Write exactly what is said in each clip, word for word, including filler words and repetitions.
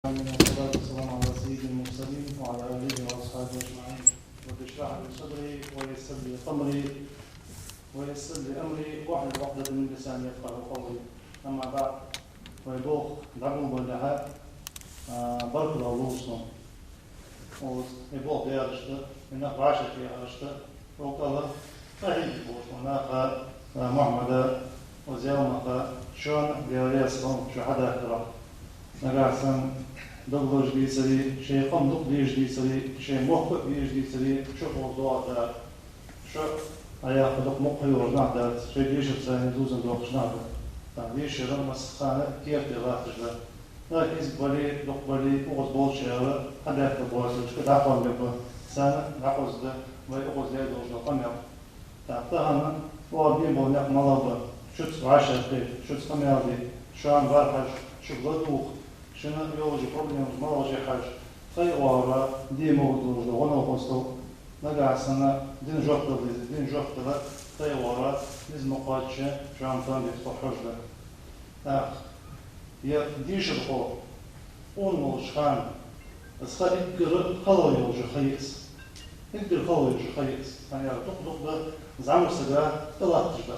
والصلاة والسلام على سيد المرسلين وعلى آله وأصحابه أجمعين. رب اشرح لي صدري ويسر لي أمري، ويسر لي أمري واحلل عقدة من لساني يفقهوا قولي. أما بعد. Вай болх дӀаболабалехьа, а, баркал лувш сона. Оз, вай болх дераш да, вай нах вӀашагӀкхетараш да, укхаза къахьийга болаш бола наха, а, Мухьаммада, оз ялмаха, шоана Даьла раьза хилва шо хьадахьарах. Нагахьа санна дог лазаш дийцаре, шоай къам дукха дезаш дийцаре, шоай мохк а безаш дийцаре, шо оз доагӀа да. Шо Ӏа яхар дукха мукъа йолаш нах дац, шоай дешарца дувзадоахаш нах да. ТӀаккха дешар массахана керте латташ да. Нах кӀезига бале, дукха бале, укхаза болчар хьадаьхка боацилга дӀакхоачаргба, царна дӀахозаргда вай укхаза даь долаш дола къамаьл. ТӀаккха тахан оаха бе бола никъ малагӀа ба, шуца вӀашагӀкхета, шуца къамаьл де, шоана бӀарахьежа, шуга ладувгӀа, шун йолаш йола проблемаш малагӀа я хьажа, тхоай оагӀорахьа де мегаш долаш дола гӀо-новкъостал, нагахьа санна дина жоп дала деза, дина жоп дала тхоай оагӀорахьа низ ма кхоачча, шоана товш бе тхо хьожаргда. ТӀаккха ер дешархо къона волча хана, из ха эггара хала йолаш йола ха я из. Эггара хала йолаш йола ха я из. ХӀана аьлча дукха-дукха да зӀамига сага тӀалатташ да.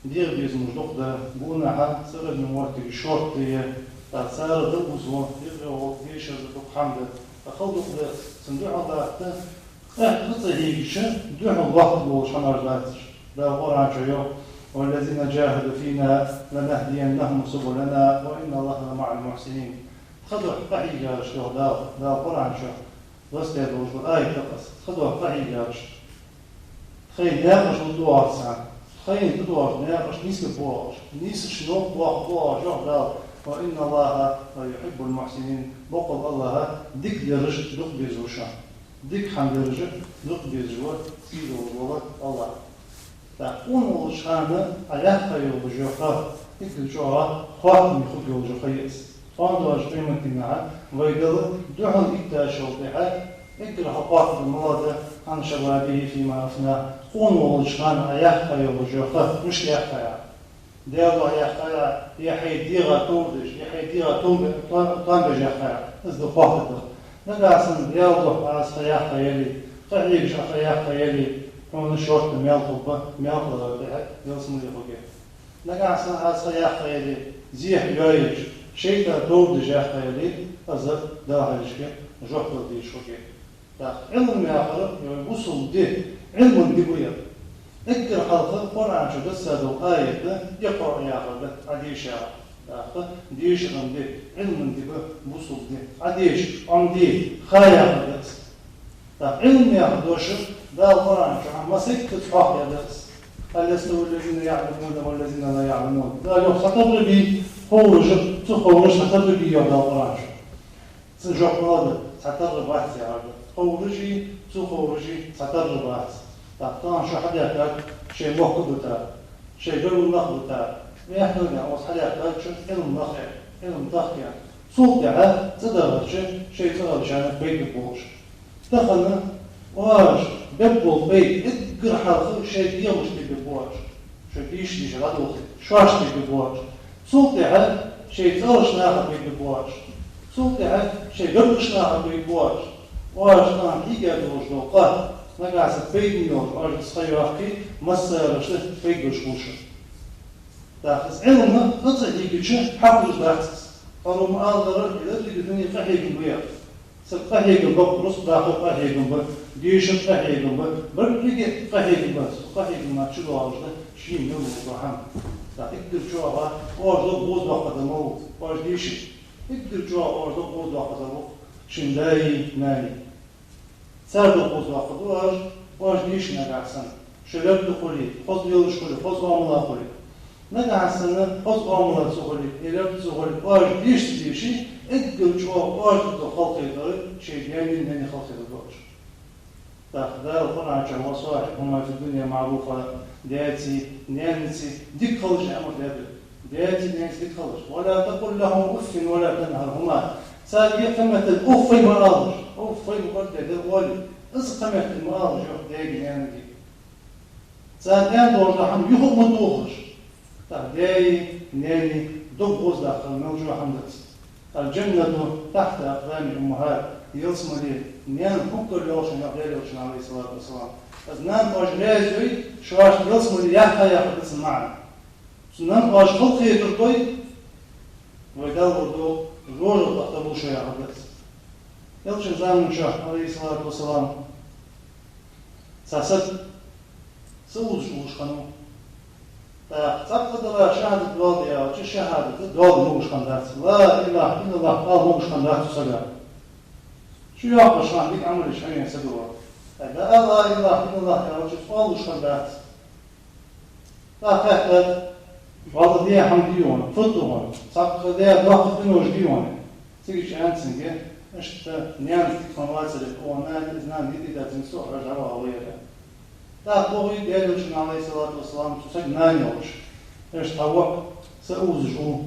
ДегӀа безамаш дукха да, гонахьа цӀерагӀа моттиг шортта я, тӀаккха цар да узо, юкъе гӀолла дешар да, дукха хӀама да. ТӀаккха хала дукха да, цунна духьал латта, къаьхьа цӀа хьийгача, духьал лоаттаргболаш хӀамаш латташ. Дала Къуръан чу йоах: «والذين جاهدوا فينا لنهدينهم سبلنا وإن الله لمع المحسنين». Тха духьа къахьийгараш, йоах Дала, Дала Къуръан чу доссадаь долаш дола аят да-кх из. Тха духьа къахьийгараш. Тхоай наькъаш лургдоагӀа царна. Тхоай тӀадоагӀаш наькъаш нийсбергбоагӀаш. Нийсача новкъа боахаргбоагӀаш, йоах Дала. «وإن الله ليحب المحسنين». Боккъала АллахӀ дика дераш дукха безаш ва. Дика хӀама дераш дукха безаш ва сий долаш вола АллахӀ. ТӀаккха къона волча хана Ӏа яьккха йолаш йола ха, эггара чӀоагӀа хоаттаме хургйолаш йола ха я из. Къоандоацача къематдийнахьа вай Даьла духьал иттачул тӀехьагӀа эггара хьалха хоаттаргда малагӀа да: «عن شبابه فيما أفناه». Къона волча хана Ӏа яьккха йолаш йола ха мишта яьккхай Ӏа? Даьла духьа яьккхай Ӏа, е хьай дегӀа товр деш, е хьай дегӀа товр бе-, то-, товр беш яьккхай Ӏа? Из да хоаттаргдар. Нагахьа санна Даьла духьа Ӏа из ха яьккха яле, къахьегаш Ӏа ха яьккха яле, хьона шортта маьл хургба, маьл хиларах тӀехьа ялсмале хургья. Нагахьа санна Ӏа из ха яьккха яле, зехьа йоаеш, шайтӀа товр деш яьккха яле, из, Дала хьалхашка, жоп дала дезаш хургья. ТӀаккха Ӏилма яхар, е бусалба ди, Ӏилман ди ба ер. Эггара хьалха Къуръан чу доссадаь дола аят да, «اقرأ» яхар да, Ӏа деша. ТӀаккха дешара ди, Ӏилман ди ба, бусалба ди. Ӏа деша, Ӏомаде, ха яхар да из. ТӀаккха Ӏилма яха дош Дала Къуръан чу хьа массайттаза хьоахаяь да из. «هل يستوي الذين يعلمون والذين لا يعلمون». Дала йоах: цхьатарра бий ховраш, ца ховраш, цхьатарра бий, йоах Дала Къуръан чу. Цун жоп малагӀа да: цхьатарра бац, яхар да. Ховраши ца ховраши цхьатарра бац. ТӀаккха тахан шо хьадаьхкад, шоай мохк а бита, шоай гаргара нах а бита, мехкарий а, оаха хьадаьхкад шо Ӏилма нах а, Ӏилма тахка а. Цул тӀехьа цӀадахача шоай цӀагӀарчарна пайда болаш. Тахан оаш бергбола пайда эггара хьалха шоай дегӀамашта бергба оаш. Шо дийша дийша дӀадолхе, шоашта бергба оаш. Цул тӀехьа шоай цӀагӀарча наха бергба оаш. Цул тӀехьа шоай гаргарча наха бергба оаш. Оаш тахан хьийга долаш дола къа, нагахьа санна пайдане йолаш, оаш из ха йоаккхе, массарашта пайда болаш хул шо. ТӀаккха из Ӏилма цӀа хьийгача хьахулаш дац из. Пару ма аллара, из деррига дуне къахьегам ба ер. Саг къахьегам ба, рузкъа даккхар къахьегам ба, дешар къахьегам ба, беррига къахьегам ба. Цу къахьегама чу доагӀаш да шийна мел луш дола хӀама. ТӀаккха эггара чӀоагӀа оаш дог гӀоздоаккхаргдар малагӀа ва, оаш дийша. Эггара чӀоагӀа оаш дог гӀоздоаккхаргдар ва шун даи нанеи. Цар дог гӀоздоаккхаргда оаш, оаш дийша нагахьа санна. Шо лерг да хуле, хоза лелаш хуле, хоза оамала хуле. Нагахьа санна хоза оамала ца хуле, е лерг ца хуле, оаш дийша ца дийше, эггара чӀоагӀа оаш дергдола халахетар шоай даьнеи наьнеи халахетаргда оаш. ТӀаккха Дала Къуръан чу: «وصاحبهما في الدنيا معروفا», даьцеи наьнацеи дика хилалаш, яхаш ма даьд. Даьцеи наьнацеи дика хилалаш. «ولا تقل لهما أف ولا تنهرهما». Царга кхы меттел уффай ма алалаш. Уффай букъар дедер оали. Из кхы меттел ма алалаш, йоах, даьгеи наьнагеи. Царна аьнна долаш дола хӀама юха а ма тохалаш. ТӀаккха даьи наьнеи дог гӀоздаккхар мел чӀоагӀа хӀама да из. الجنة تحت أقدام الأمهات. Ялсмале наьна куггара йолча хана, йоах Даьла Элчано, عليه الصلاة والسلام. Из нана-пхьош раьза йой, шоашта ялсмале яхха яхар да цун маӀан. Цу нана-пхьош халахетар дой, вай Далла духьа жожагӀатах тӀабул шо яхар да из. Элчан заман чухь, عليه الصلاة والسلام, цхьа саг са узаш уллаш хиннав. ТӀаккха цӀаккха дала шахӀадат доаладе аьлча, шахӀадат доаладе могаш хиннадац. لا إله إلا الله ала могаш хиннадац цу сага. Чу йоаккхаш хана дика Ӏамалаш хьаенна саг ва. ТӀаккха ала لا إله إلا الله аьлча, оалаш хиннадац. ТӀаккха хаьттад: «Валла, де хӀама дий хьона, фуд да хьона, цхьаккха де доккха къинош дий хьона?» Цигача аьннад цунга: «Иштта наьна дика хиннавацар, укх наьна, из нана йитийдаь цун сохьраж дӀаваха ваьлар». ТӀаккха бохий Даьла Элчано, عليه الصلاة والسلام, цу сага нана йолча: «Иштта хьа воӀ са узаш ва,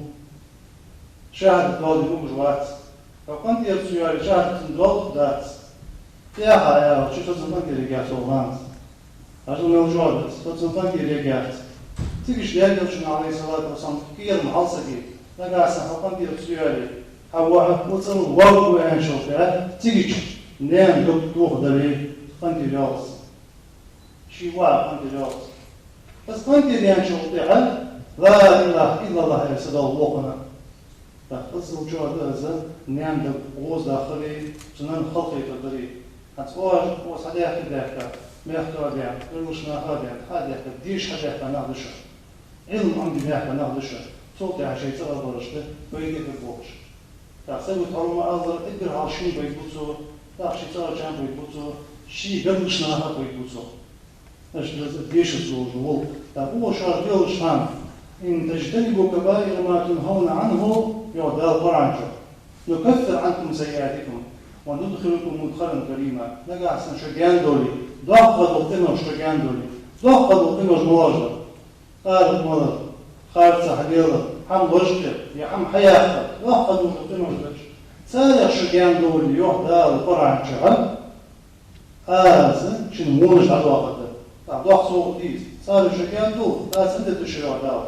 шахӀадат доаладе могаш вац. Хьо къинтӀера ца йоале, шахӀадат цунна доалларгдац. ТӀехьа аьлча, со цун къинтӀера ергьяц, йоах нанас». Хьажал, мел чӀоагӀа да из, со цун къинтӀера ергьяц. Цигача Даьла Элчано, عليه الصلاة والسلام, кхерам хьал сага: «Нагахьа санна хьо къинтӀера ца йоале, хьа воӀ, ва цӀена воӀ ва аьнначул тӀехьагӀа, цигача наьна дог тохадале, къинтӀера йоалл из. Ший воӀ къинтӀера йоалл из». Из къинтӀера яьнначул тӀехьагӀа لا إله إلا الله аьнна са долаш вокхана. ТӀаккха иззал чӀоагӀа да из наьна дог гӀоздаккхари, цу нанна халахетар дари. ХӀанз оаш, оаш хьадаьхка, даьхка, мехка а даьнна, гӀирлача наха а даьнна, хьадаьхка, деша хьадаьхка нах да шо. Ӏилма Ӏомаде даьхка нах да шо. Цул тӀехьагӀа шоай цӀагӀа бараш да, байде дар болаш. ТӀаккха сага тхьовра ма аллара, эггара хьалха шийна байта ба цо, тӀаккха ший цӀагӀарчарна байта ба цо, ший гаргарча наха а байта ба цо. Иштта да из дешарца долаш дола гӀулакх. ТӀаккха укхо шоаш доаллаш хана: «إن تجتنبوا كبائر ما تنهون عنه», йоах Дала Къуръан чу, «نكفر عنكم سيئاتكم وندخلكم مدخلا كريما». Нагахьа санна шо гаьна дале, доккха дола къинош шо гаьна дале, доккха дола къинош малаш да? Къаракъ малар, харцахьа лелар, хӀама лочкъаяр, е хӀама хьаяккхар, доккха дола къинош да уж. Царех шо гаьна дале, йоах Дала Къуръан чу, Аз шун вонаш дӀадоаккхаргда. ТӀаккха доккха совгӀат дий из? Царех шо гаьна дале, аз цӀена дергда шо, йоах Дала.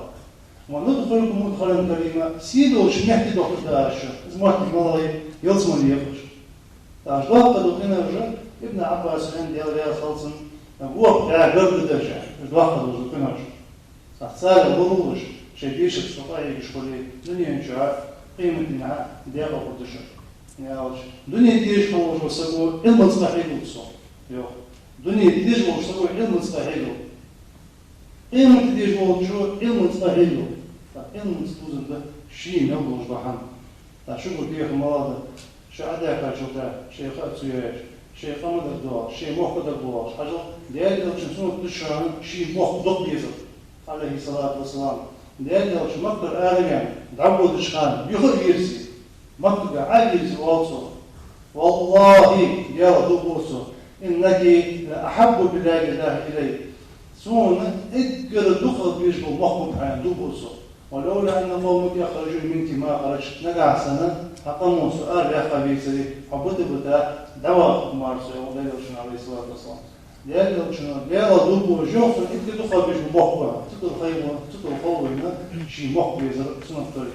«وندخلكم مدخلا كريما», сий долча метте доахийтаргда аз шо. Из моттиг малагӀа я? Ялсмале я уж. ТӀаккха уж доккха дола къинош, Ибн Ӏаббаса аьннад, Даьла раьза хилва цунна, ворхӀ бӀаь гаргга да уж, уж доккха дола къинош. ТӀаккха царех валалаш, шоай дешарца къахьегаш хуле, дунен чу а, къематдийнахьа а декъала хургда шо. Яьлча, дуне дезаш хинна волча саго Ӏилманца къахьегалу цо, йоах. Дуне дезаш волча саго Ӏилманца къахьегалу. Къематди дезаш волчо Ӏилманца къахьегалу. ТӀаккха Ӏилманца дувзаденна да ший мел долаш дола хӀама. ТӀаккха шугара дехар малагӀа да? Шо Ӏодаьхкачул тӀехьагӀа шоай ха а ца йоаеш, шоай къам а дагадоалаш, шоай мохк а дагадоалаш. Хьажал, Даьла Элчано суннат да шоана ший мохк дукха безар, عليه الصلاة والسلام. Даьла Элча Маккара араваьнна, дӀаводача хана, юха а вийрза, Маккага Ӏо а вийрза, оал цо: «والله», Даьлах дув буъ цо, «إنك لأحب بلاد الله إلي». Сона эггара дукха безаш бола мохк ба хьо, аьнна, дув буъ цо. «ولولا أن قومك أخرجوني منك ما خرجت». Нагахьа санна хьа къамо со араваьккха вецаре, хьо бита-бита дӀавахаргва мара со, йоах Даьла Элчано, عليه الصلاة والسلام. Даьла Элчано, Даьлах дув буъ, йоах, сона эггара дукха безаш бола мохк ба хьо. Цудухьа хов вайна, цудухьа хов вайна ший мохк безар суннат дар.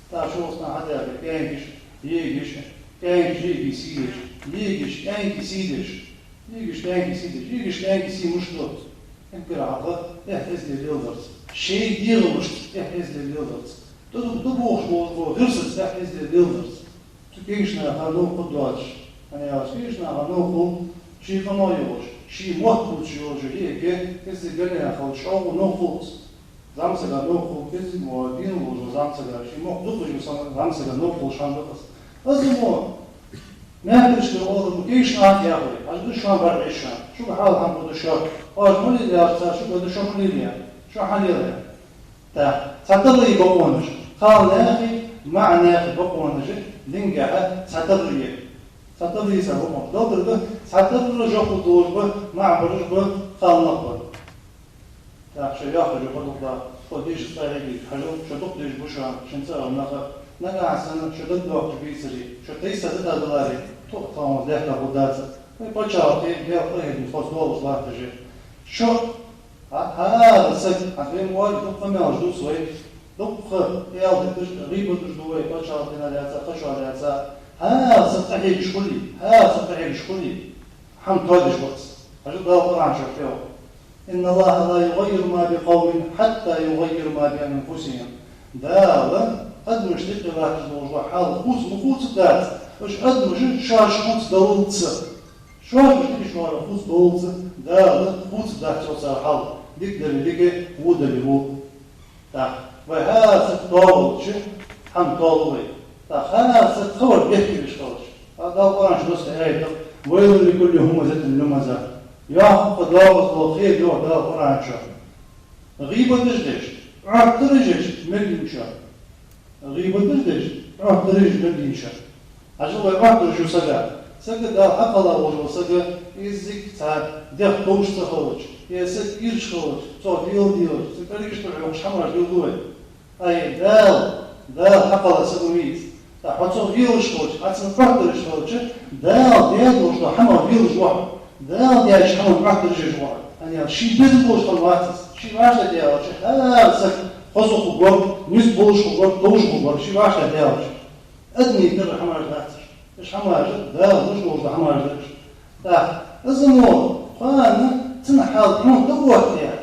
ТӀаккха шоана хьадаьхкад кӀаьнкаш, йиӀигаш, кӀаьнкаш йиӀигий сий деш, йиӀигаш кӀаьнкий сий деш, йиӀигаш кӀаьнкий сий деш, йиӀигаш кӀаьнкий сий мишта да? Эггара хьалха эхь-эздел леладарца, шоай дегӀамашца эхь-эздел леладарца, тӀадувхаш бола гӀирсаца эхь-эздел леладарца. Цу кегийча наха новкъа доацаш, хӀана аьлча кегийча наха новкъа хул ший къамах йолаш, ший мотт бувцаш йолаш йиӀиг, кӀезига галъяьнна хилча, чӀоагӀа новкъа хул из. ЗӀамсага новкъа хул, кӀезига мо дийна волаш вола зӀамсага, ший мохк дукха безаш вола зӀамсага новкъа хулаш хӀама да из. Из мо, мехкарашка оалар мо, кегийча наха яхар, хьажал, да шоана бӀаргӀеш шоана, шуга хьалха хӀама да шо, оаш ма лелаяьлча, цар шуга да шо ма лелаяь, шо хьалелаяь. ТӀаккха цхьатарра я бокъонаш, кхалнаьха, маӀанаьха бокъонаш, динагахьа цхьатарра я. Цхьатарра я цар бокъонаш. Дола дар да, цхьатарра жоп луш ба, маӀа бараш ба, кхалнах ба. ТӀаккха шоай йоккхача юкъе дукха да, тхо дешарца къахьегийта, хьажал, шо дукха дезаш ба шоана, шун цӀагӀара нах а, нагахьа санна шо дагадоаккхаш бецаре, шо тайса дӀадаларе, тхо а тхона даьхка хургдац. Вай паччахьалкхе, Даьла къахетамца хоза долаш латташ я. Шо, хьа-, хьа ала саг, хьа вай мо дукха къамаьлаш дувц вай, Дукха аьле дезаш, гӀийбаташ ду вай, паччахьалкхенах лаьца, кхычох лаьца. ХӀара саг къахьегаш хуле, хӀара саг къахьегаш хуле, хӀама тоадеш вац. Хьажал, Дала Къуръан чу фу йоах: «إن الله لا يغير ما بقوم حتى يغيروا ما بأنفسهم». Дала адамашта юкъе латташ дола хьал хувца ма хувцаргдац, уж адамаш шоаш хувцадаллалца. Шоаш уж дикаш вара хувцадаллалца, Дала хувцаргдац цар хьал, дика дале дика, во дале во. ТӀаккха вай хӀара саг тоаволча, хӀама тоалу вай. ТӀаккха хӀара саг кхывар бехке беш хилча. ТӀаккха Дала Къуръан чу доссадаь аят да: «ويل لكل همزة لمزة». Йоккха доагӀаза дола хер, йоах Дала Къуръан чу, гӀийбаташ деш, Ӏоттараш еш мел йолчоа. ГӀийбаташ деш, Ӏоттараш еш мел йолчоа. Хьажал, вай Ӏоттараш ю сага. Сага, Дала хьакхелла волаш вола саг, из саг цхьа дегӀ товш ца хилча, е саг ирча хилча, цо дела делча, цун кӀалхарча тӀа хьокхаш хӀамаш дилла ду вай. Ай, Дала, Дала хьакхелла саг ма вий из. ТӀаккха хьо цох лелаш хилча, хьо цунна Ӏоттараш хилча, Дала даь долаш дола хӀама лелаш ва хьо. Дала даьча хӀаман Ӏоттараш еш ва хьо. ХӀана аьлча ший безам болаш хинна вац из. Ший вӀаштӀехьадаьлча, хӀара саг хоза хургвар, низ болаш хургвар, товш хургвар, ший вӀаштӀехьадаьлча. Адамий тара хӀамаш дац уж. Уж хӀамаш Дала луш долаш дола хӀамаш да уж. ТӀаккха из мо кхоана цун хьал хьона тӀаоттаяь,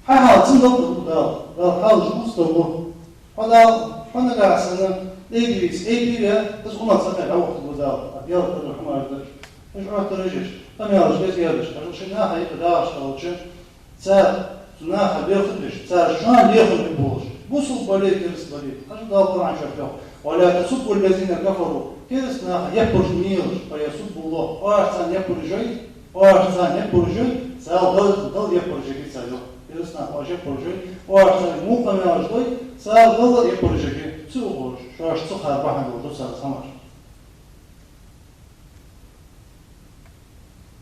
хьа хьал цунна далла да Дала. Дала хьал жуста ва. Хьо Дала, хьо нагахьа санна тӀайбийца, тӀайбийя, из къамаьл цхьаккха дӀавахийтаргва Дала. А Дала тара хӀамаш да уж. Уж Ӏоттараш еш, къамаьлаш деза еш, хьажал, ший наха юкъе дагӀаш хилча, цар цу наха лерхӀам беш, цар шоана лерхӀам беш болаш, бусалба бале, кераста бале. Хьажал, Дала Къуръан чу йоах: «ولا تسبوا الذين كفروا». Кераста наха яппараш ма елаш, «فيسبوا الله». Оаш царна яппараш йой, оаш царна яппараш йой, цар Дала, Дала яппараш йергья цар, йоах. Кераста наха оаш яппараш йой, оаш царга во къамаьлаш дой, цар Дала яппараш йергья. Ца ухаш, шоаш ца хар бахьан долаш да цар хӀамаш.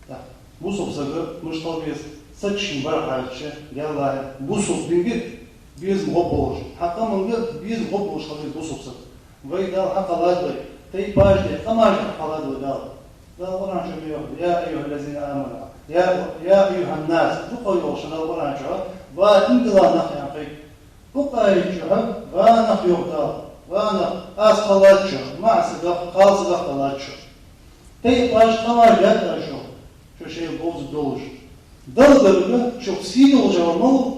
ТӀаккха бусалба сага мишта хила веза? Саг шийна барт хьаьжча, Даьллахьа, бусалба динга безам гӀоргболаш, хьа къаманга безам гӀоргболаш хила веза бусалба саг. Вай Дала хьакхеллад вай, тайпаш де, къамаш де хьакхеллад вай Дала. Дала Къуръан чу ма йоах: «يا أيها الذين آمنوا». Я, я айюхӀан-нас, дукха йоах шоана Дала Къуръан чу, ва иман дилла нах, яхаш. Укх аята чу, ва нах, йоах Дала, ва нах, аз кхеллад шо, маӀа сагах, кхалсагах кхеллад шо. Тайпаш, къамаш даьд аз шоана, шо шоайла бовзаргдолаш. Далла гарга шух сий долаш вар малув?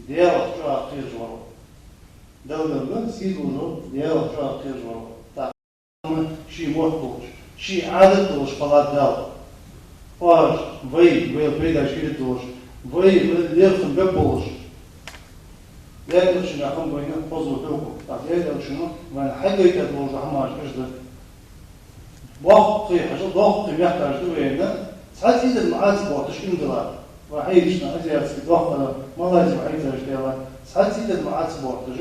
Даьлах чӀоагӀа кхераш вар ва. Далла гарга сий долаш вар, Даьлах чӀоагӀа кхераш вар ва. Ший мотт долаш, ший Ӏадат долаш кхеллад Дала. Оаш, вай, вайла пайдаш хиларгдолаш, вай, вайла лерхӀам бергболаш. Даьла Элчангахьа хӀама байна хоза хьокхам. ТӀаккха Даьла Элчано вайна хьагойтадаь долаш дола хӀамаш уж да. Боккхий, хьажал, боккхий мехкаш да вайна, цхьа цӀийдар ма Ӏа ца боатташ иман диллар. Вай хьежача, азиатски доккхий, Малайзи хьежача, Даьла, цхьа цӀийдар ма Ӏа ца боатташ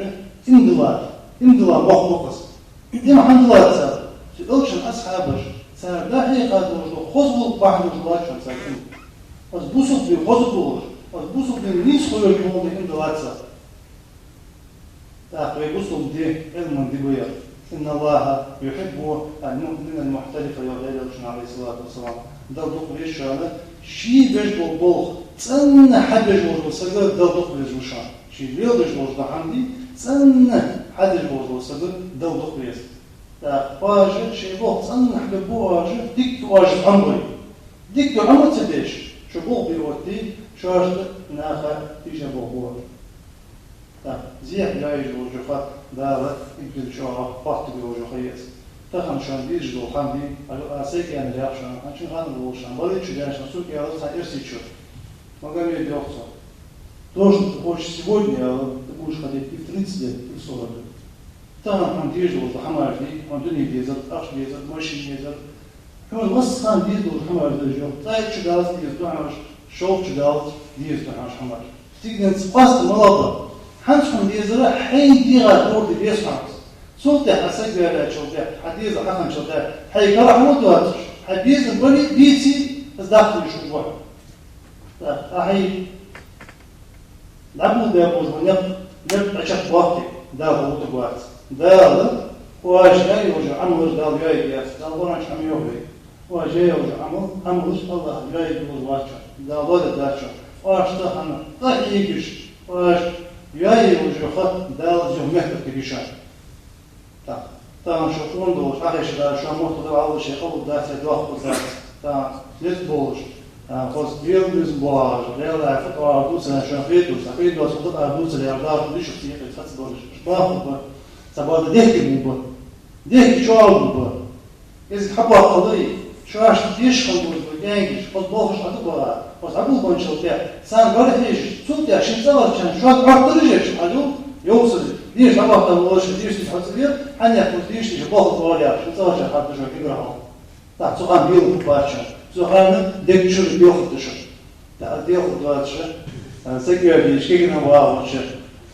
иман диллар. Иман дилла мохк ва-кх из. Иман хӀана диллад цар? Цу Элчан асхьабаш, цар дӀахьекха долаш дола хоза гӀулакх бахьан долаш диллад шоана цар иман. Из бусалба ди хоза болаш, из бусалба ди нийса хулаш болаш иман диллад цар. ТӀаккха вай бусалба ди Ӏилман ди ба ер. «إن الله يحب المؤمن المحترف», йоах Даьла Элчано, عليه الصلاة والسلام. Далла дукха веза шоана, ше беш бола болх цӀена хьабеш волаш вола саг Далла дукха веза ва шоана. Ше леладеш долаш дола хӀама ди цӀена хьадеш волаш вола саг Далла дукха веза. ТӀаккха оаш шоай болх цӀена хьабергба оаш, дика оаш Ӏомабой. Дика Ӏома ца беш, шо болх бе оттадий, шоашта наха тийша болх бу оаш. ТӀаккха зехьа йоаеш йолча хатта Дала ибдил чӀоагӀа хоттаргйолаш хьаэца. Тахан шоана дезаш дола хӀама дий, аз сай кхаьннар яхаш шоана, хӀанз шун ханна волаш шоана, бале чу даьнна шоана, сога аьлар цхьан эрсийчо. Магомед, йоах цо, то, что ты хочешь сегодня, аьлар, ты будешь хотеть и в тридцать лет, и в сорок лет. Тахан хьона дезаш дола хӀамаш дий, хьона дуне дезар, ахча дезар, машен дезар, хьона массахана дезаш дола хӀамаш да уж, йоах. ЦӀай чу даллалца дезаш да хьона уж, шовзткъа чу даллалца дезаш да хьона уж хӀамаш. Стигаленца къоастам ма лаба. ХӀанз хьона дезар хьай дегӀа тӀа деза хьона из. Цул тӀехьа хьо саг ваьлчул тӀехьа, хьа дезал хьахинначул тӀехьа, хьай кара хӀама доацаш, хьа безам бале а, беце а, из даккха дезаш хургва хьо. ТӀаккха хьай дӀаболабаь болаш бола никъ, никъ дӀачакхбоаккхе, Дала гӀо дергвац. Дала, оаш яь йола Ӏамалаш Дала йоаергьяц. Дала Къуръан чу хӀама йоах вайга. Оаш яь йола Ӏамал, Ӏамалаш АллахӀа йоаергйолаш вац шоана, Дала лорадергдац шоана. Оаш тахан къахьегаш, оаш Йоае йолча хаттар Дала из юха мехкаргда шоана. Так, тахан шо къона долаш, хьахеша дар шоана, мохк дар Аллахӏа шоай къалургдац е дохкургдац. Так, низ болаш, а, хоза белгал безам боагӀаш, Даьла фу тӀа ара дувцар шоана хеталуш, цхьа къе доацаш хӀама ара дувцар яр Дала дийша сийкъе цхьацца долаш. Баху ба, цхьабакъда дехке бу ба. Дехке чӀоагӀа бу ба. Из хьабоаккхалуй, шоашта дешаш хинна болаш ба кӀаьнкаш, хоза болхаш Ӏа да бара, хоза Ӏа бу бенначул тӀехьа, царна бара хьежаш, цул тӀехьа шун цӀагӀарчарна шоана Ӏоттараш еш, Ӏа ду, йовсар, дешаш Ӏа бахтар волаш, дешаш хьоцавер, хьанех хоза дешаш, дешаш болх тӀа вар яхаш, шун цӀагӀарчарна хьа дажо кибра хьал. Так, цу хана белгал бу бача, цу хана дегчура белхаш да шо. Так, делхаш доацаш, а, саг йоалаеш, кегий вагӀача.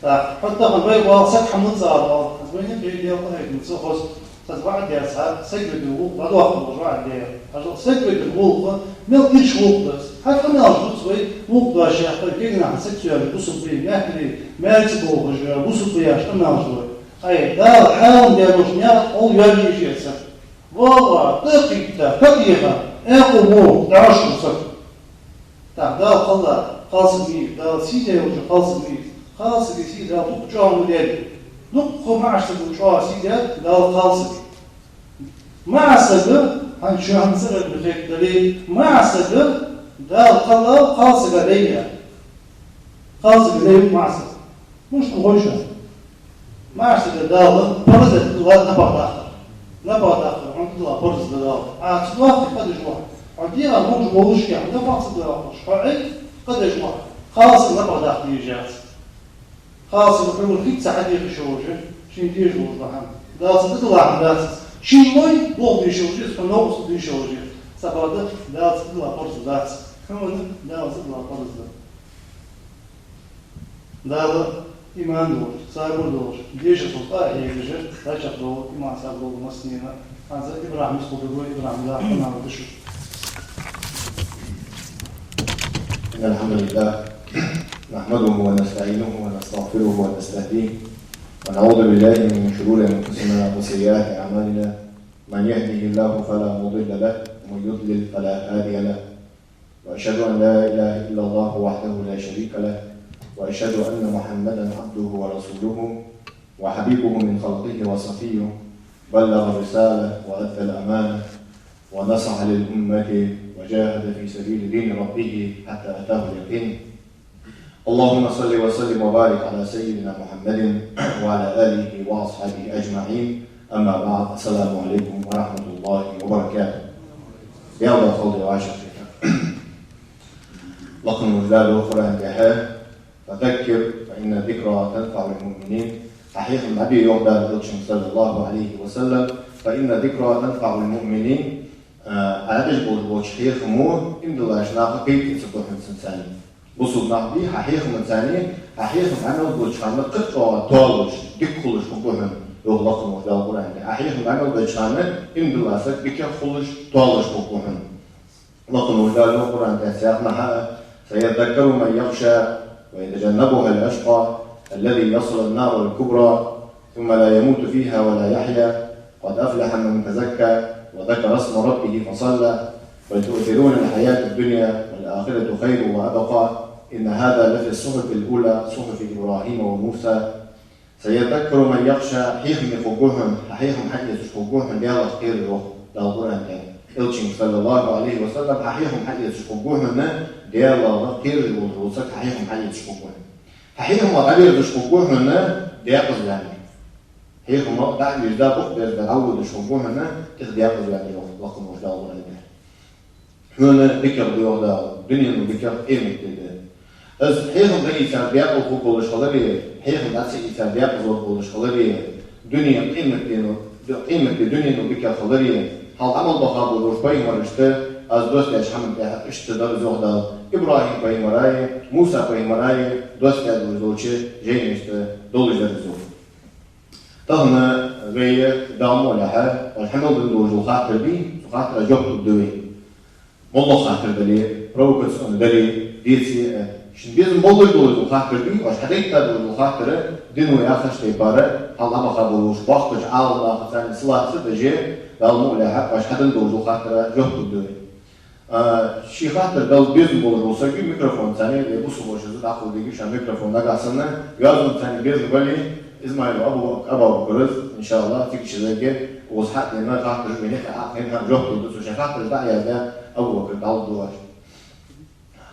Так, хӀаьта тахан вай вала саг хьа муцӀа вала. Аз вайна кхы делха хӀайтта муцӀа хоза. Аз ваӀад дер цхьа, саг ведар гӀулакх, вадох волаш ваӀад дер. Аз саг ведар гӀулакх, мел ирча гӀулакх да из. Хьа къамаьлаш дувц вай, гӀулакх дош яхар, кегий наха саг ца йоалае, бусалба вий, маьхарий, маьлца болхаш, бусалба яхаш къамаьлаш ду вай. Ай, Дала хьалам дер уж наькъа къол йоалае йиш яц. Валла, тӀакхийтта, катеха, экъу во, дӀааш ва саг. Так, Дала кхалла, кхалсаг ма йий, Дала сий даь волча кхалсаг ма йий. Кхалсага сий Дала дукха чӀоагӀа ма даьд. Дукха маӀача сагал чӀоагӀа сий даьд Дала кхалсага. МаӀа саг, хӀанз шо хӀанз ца гӀерта хетадале, маӀа саг Дала кхалла кхалсага лай я. Кхалсага лай ва маӀа саг. Мишта хой шоана? МаӀа сага Дала параз даьд напагӀа дахар. НапагӀа дахар, хьона тӀадилла параз да Дала. Ӏа ца доахе, къа деш ва хьо. Хьо дегӀа ховш волаш, хьо напагӀа ца доахаш, хьо Ӏе, къа деш ва хьо. Кхалсаг напагӀа даха дезаш яц. Кхалсаг хьона хӀама ца хьадийхаш волаш, шийна дезаш волаш ба хьона. Дала ца дадалахь дац. Шийна лой, бох дийша волаш, хьона новкъостал дийша волаш. Цхьабакъда Дала ца дадалла параз дац. Хьона Дала ца дадалла параз да. Дала иман долаш, сабар долаш, дешархой къа а хьегаш, дӀачакхдола иман, сабар дола массанена. ХӀанз ИбрахӀим йист хургда, ИбрахӀим, Дала къамаьл деш. إن الحمد لله نحمده ونستعينه ونستغفره ونستهديه، ونعوذ بالله من شرور أنفسنا وسيئات أعمالنا. من يهده الله فلا مضل له، ومن يضلل فلا هادي له. وأشهد أن لا إله إلا الله وحده لا شريك له، وأشهد أن محمدا عبده ورسوله وحبيبه من خلقه وصفيه، بلغ الرسالة وأدى الأمانة ونصح للأمة وجاهد في سبيل دين ربه حتى أتاه اليقين. اللهم صل وسلم وبارك على سيدنا محمد وعلى آله وأصحابه أجمعين. أما بعد، السلام عليكم ورحمة الله وبركاته. Даьла духьа хилда, вай шоашта. Лакха волча Дала йоах Къуръан тӀа: فذكر فإن الذكرى تنفع المؤمنين. Хьехам дӀабе, йоах Дала Элчанга, صلى الله عليه وسلم, فإن الذكرى تنفع المؤمنين. А, Ӏа деш болаш болча хьехамо иман долча наха пайда эца хургба хьона цунца. Бусалба нах бий, хьа хьехамца, хьа хьехам Ӏамал долча хана кхы а чӀоагӀа тоалуш, дика хулаш хургба хьона, йоах лакха волча Дала Къуръан тӀа. Хьа хьехам Ӏамал долча хана иман дола саг дикагӀа хулаш, тоалуш хургба хьона. Лакха волча Дала йоах Къуръан тӀа цхьан наха: سيذكر من يخشى ويتجنبها الأشقى الذي يصلى النار الكبرى ثم لا يموت فيها ولا يحيا قد أفلح من تزكى وذكر اسم ربه فصلى بل تؤثرون الحياة الدنيا والآخرة خير وأبقى إن هذا لفي الصحف الأولى صحف إبراهيم وموسى سيذكر من يخشى. Хьехаме хургва хьона, хьа хьехам хьаэцаш хургва хьона Даьлах кхераш, йоах Дала Къуръан тӀа. Элчанга, صلى الله عليه وسلم, хьа хьехам хьаэцаш хургва хьона Даьлах кхераш волаш вола саг, хьа хьехам хьаэцаш хургва хьона. Хьа хьехамах дӀаверзаш хургва хьона декъаза ваьнна. Хьехамах дӀа а вирза, бух берза дӀаводаш хургва хьона тӀех декъаза ваьнна, йоах лакха волча Дала Къуръан тӀа. Хьона дикагӀа да, йоах Дала, дунено дикагӀа, къематдийнахьа. Из хьехам дӀаийцар декъала хургволаш хиларе, хьехам дӀа ца ийцар декъаза хургволаш хиларе, дуне, къематдийнахьа, къематди дунено дикагӀа хиларе, хьалха Ӏамал баха болаш пайхамарашта аз доссадаьча хӀаман тӀехьа иштта дар из, йоах Дала, ИбрахӀим пайхамараи, Муса пайхамараи доссадаь долча жайнашта долаш дар из, йоах. Тахан вай, Дала мукъ лахь, вай хьамел дан долаш дола хаттар бий, цу хаттара жоп лургда вай. МоллагӀа хаттар дале, провокационни дале, деце а, шун безам болаш долаш дола хаттар бий, вай хьадайта долаш дола хаттар, дино яхача тайпара, хьалха баха болаш, боккхача Ӏаламнахаца салаца даше, Дала мукъ лахь, вай хьаденна долаш дола хаттара жоп лургда вай. А, ший хаттар дала безам болаш вола саг микрофон цани, е бусалба воша из дӀакхалдергда шоана микрофон. Нагахьа санна йоазонца цани безам бале, Измайлов Абу-, Абу-Бакара, иншааллахӀ, цига шизарга, укхаза хьадена хаттараш вайна хьа, хьа, хьа жоп лургда цо, шоай хаттараш дӀаяздеш, Абу-Бакар дӀалургда оаш.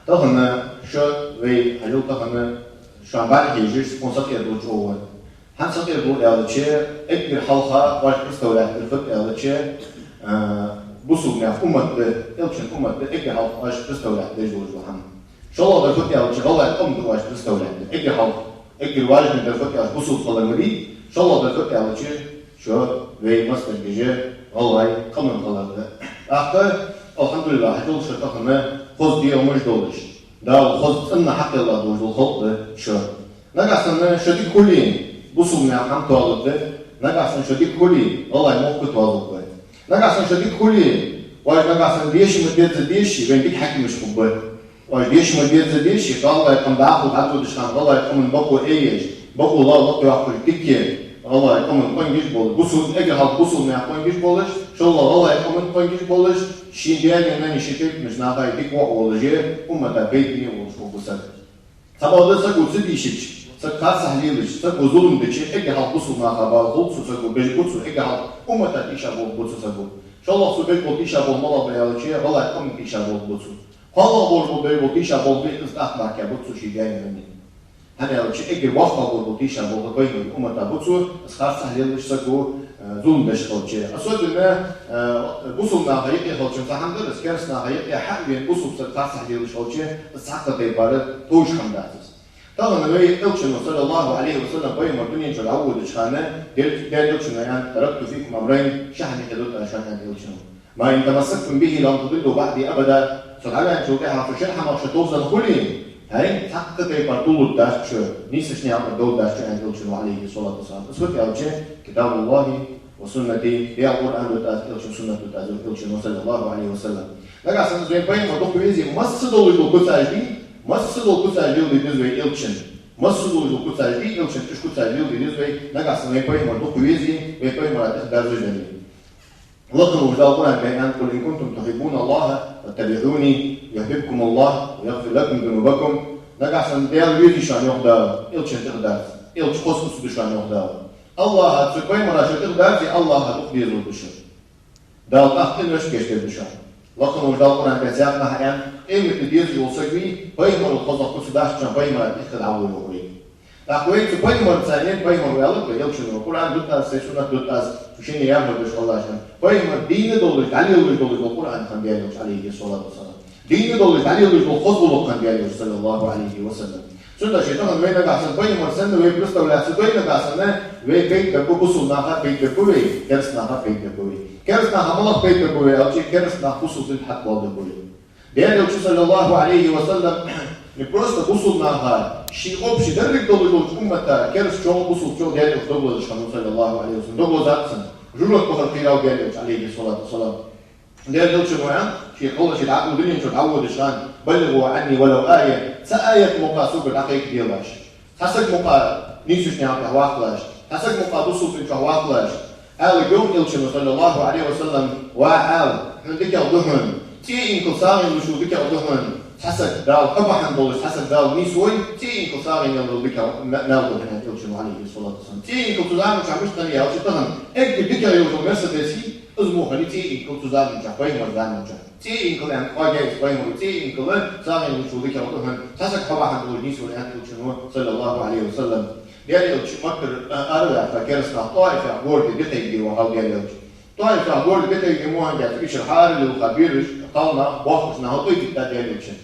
Тахан шо вай хьажал, тахан шоана бӀарахьежаш, тхона сакъердалу чӀоагӀа. ХӀана сакъердалу аьлча, эггара хьалха оаш представлять дергда аьлча, а, бусалба наьха уммат да, Элчан уммат да, эггара хьалха оаш представлять деш долаш дола хӀама. ШоллагӀдар фуд аьлча, гӀалгӀай къам да оаш представлять дер. Эггара хьалха, эггара важный дар фуд аьлча, бусалба хилар ма дий, шоллагӀдар фуд аьлча, шо вай массанега гӀалгӀай къаман хилар да. ТӀаккха, алхьамдулиллахӀ, хьажал шо тахан хоза дегӀамаш долаш, Дала хоза цӀена хьакхелла долаш дола халкъ да шо. Нагахьа санна шо дика хуле, бусалба наьха хӀама тоалургда, нагахьа санна шо дика хуле, гӀалгӀай мохк тоалургба. Нагахьа санна шо дика хуле, оаш нагахьа санна деша ма дезза дешаш, вайна дика хьакимаш хургба. Оаш деша ма дезза дешаш, гӀалгӀай къам дӀахо дӀадодача хана, гӀалгӀай къаман бокъо эеш, бокъо ла-, лакхъяьккхаш дика, гӀалгӀай къаман къонгаш болаш, бусалба, эггара хьалха бусалба наьха къонгаш болаш, шоллагӀа гӀалгӀай къаман къонгаш болаш, ший даьна-наьна, ший тайпан наха дика воӀ волаш, уммата пайдане волаш хургва саг. Цхьабакъда саго ца дийшача, саг харцахьа лелача, саго зулам дича, эггара хьалха бусалба наха бала хул цу саго, беш ба цо, эггара хьалха уммата тийшаболх ба цу саго. ШоллагӀа цо беш бола тийшаболх малагӀа ба аьлча, гӀалгӀай къаман тийшаболх ба цо. КхоалагӀа болаш бола беш бола тийшаболх ба, из тӀаккха мара кхы ба цо ший даьна-наьна. ХӀана аьлча, эггара воккхагӀа бола тийшаболх пайхамара уммата ба цо, из харцахьа лелача саго, э, зулам деш хилча. Особенно, э, бусалба наха юкъе хилча цхьа хӀама дар, из кераста наха юкъе хьа а вена бусалба саг харцахьа лелаш хилча, из цхьаккха тайпара товш хӀама дац из. Тахан вай Элчано, саллаллахӀу Ӏалайхи ва саллам, пайхамар дунен чура дӀаводача хана, Даьла, Даьла Элчано аьннад: «تركت فيكم أمرين», ши хӀама хьадоаладу аз шоана, аьннад Элчано. «ما إن تمسكتم بهما لن تضلوا بعدي أبدا». Со дӀаваьнначул тӀехьагӀа цу шин хӀамах шо товш хуле, хӀай, цхьаккха тайпара туллургдац шо, нийсача наькъа тӀа довргдац шо, аьннад Элчано, Ӏалайхи ссалату вассалам. Из фуд аьлча, كتاب الله وسنتي, Даьла Къуръан да из, Элчан суннат да из, Элчано, саллаллахӀу Ӏалайхи ва саллам. Нагахьа санна вай пайхамар дукха везе, масса долаш дола куцаш дий, масса дола куцаш леладе деза вай Элчан. Масса долаш дола куцаш дий, Элчан уж куцаш леладе деза вай, нагахьа санна вай пайхамар дукха везе, вай пайхамара тӀехьа дерзаш дале. Лакха волча Дала Къуръан тӀа аьннад: «قل إن كنتم تحبون الله فاتبعوني يحببكم الله ويغفر لكم ذنوبكم». Нагахьа санна Даьла везе шоана, йоах Дала, Элчан тӀехьа дарца, Элча хоза куц да шоана, йоах Дала. АллахӀа цу пайхамара шо тӀехьа дарца, АллахӀа дукха дезалургда шо. Дала тӀаккха къинош гешт дергда шоана. Лакха волча Дала Къуръан тӀа цхьаькханахьа аьннад: къематди дезаш вола саг вий, пайхамарал хоза куц даш, цу пайхамара тӀехьа дӀавола, йоах вайга. ТӀаккха вай цу пайхамарца, пайхамар ваьлар вай, Элчано, Къуръан да из, сай суннат да из, цу шинне яхар деш хилалаш. Пайхамар дийна долаш, дӀалелаш долаш дола Къуръан хиннад Даьла Элча, Ӏалайхи ссалату вассалам. Дийна долаш, дӀалелаш дола хоза гӀулакх хиннад Даьла Элча, саллаллахӀу Ӏалайхи ва саллам. Цудухьа тахан вай нагахьа санна пайхамар санна вай представлять ца дой, нагахьа санна вай пайда бергба, бусалба наха пайда бергба вай, кераста наха пайда бергба вай. Кераста наха малагӀа пайда бергба вай аьлча, кераста нах бусалба дина хьатӀабоалабергба вай. Даьла Элча, саллаллахӀу Ӏалайхи ва саллам, не просто бусалба наха, ший общий деррига долаш долча уммата, кераста чӀоагӀа, бусалба чӀоагӀа Даьла Элча дог лазаш хиннав, саллаллахӀу Ӏалайхи ва саллам, дог лазаш хиннав. ЖожагӀате бахар кхерав Даьла Элча, Ӏалайхи ссалату вассалам. Даьла Элчано аьннад, ший кхоллаш дӀа-, дунен чура дӀаводача хана: «بلغوا عني ولو آية». Цхьа аят мукъагӀа сога дӀакхайкаделаш. Цхьа саг мукъагӀа нийсача наькъа тӀа ваккхалаш. Цхьа саг мукъагӀа бусалба дина чу ваккхалаш. Ала, йоах Элчано, саллаллахӀу Ӏалайхи ва саллам: «Ва Ӏаьла, хьона дикагӀа да хьона. ЦӀе инкал сагӀийна луш вола дикагӀа да хьона. Цхьа саг Дала хьо бахьан долаш, цхьа саг Дала нийсвой, цӀе инкал сагӀийна яла дола дикагӀа ма-, маьл да хьона», аьннад Элчано, Ӏалайхи ссалату вассалам. ЦӀе инкал цу заман чу мишта хиннай аьлча, тахан эггара дикагӀа йолаш йола Мерседес, из мо хиннай цӀе инкал цу заман чу, пайхамара заман чу. ЦӀе инкал аьнна кӀоаргьяй из пайхамара, цӀе инкал сагӀийна луш вола дикагӀа да хьона, цхьа саг хьо бахьан долаш нийсвой, аьннад Элчано, саллаллахӀу Ӏалайхи ва саллам. Даьла Элча Маккара араваьнна кераста нах ТӀаиф яхача городе дӀакхайкаде вахав Даьла Элча. ТӀаиф яхача городе дӀакхайкаде мо хьанга яц, ишар хьаралелха бераш, кхалнах, боккхагӀча наха тӀой дитта Даьла Элчан.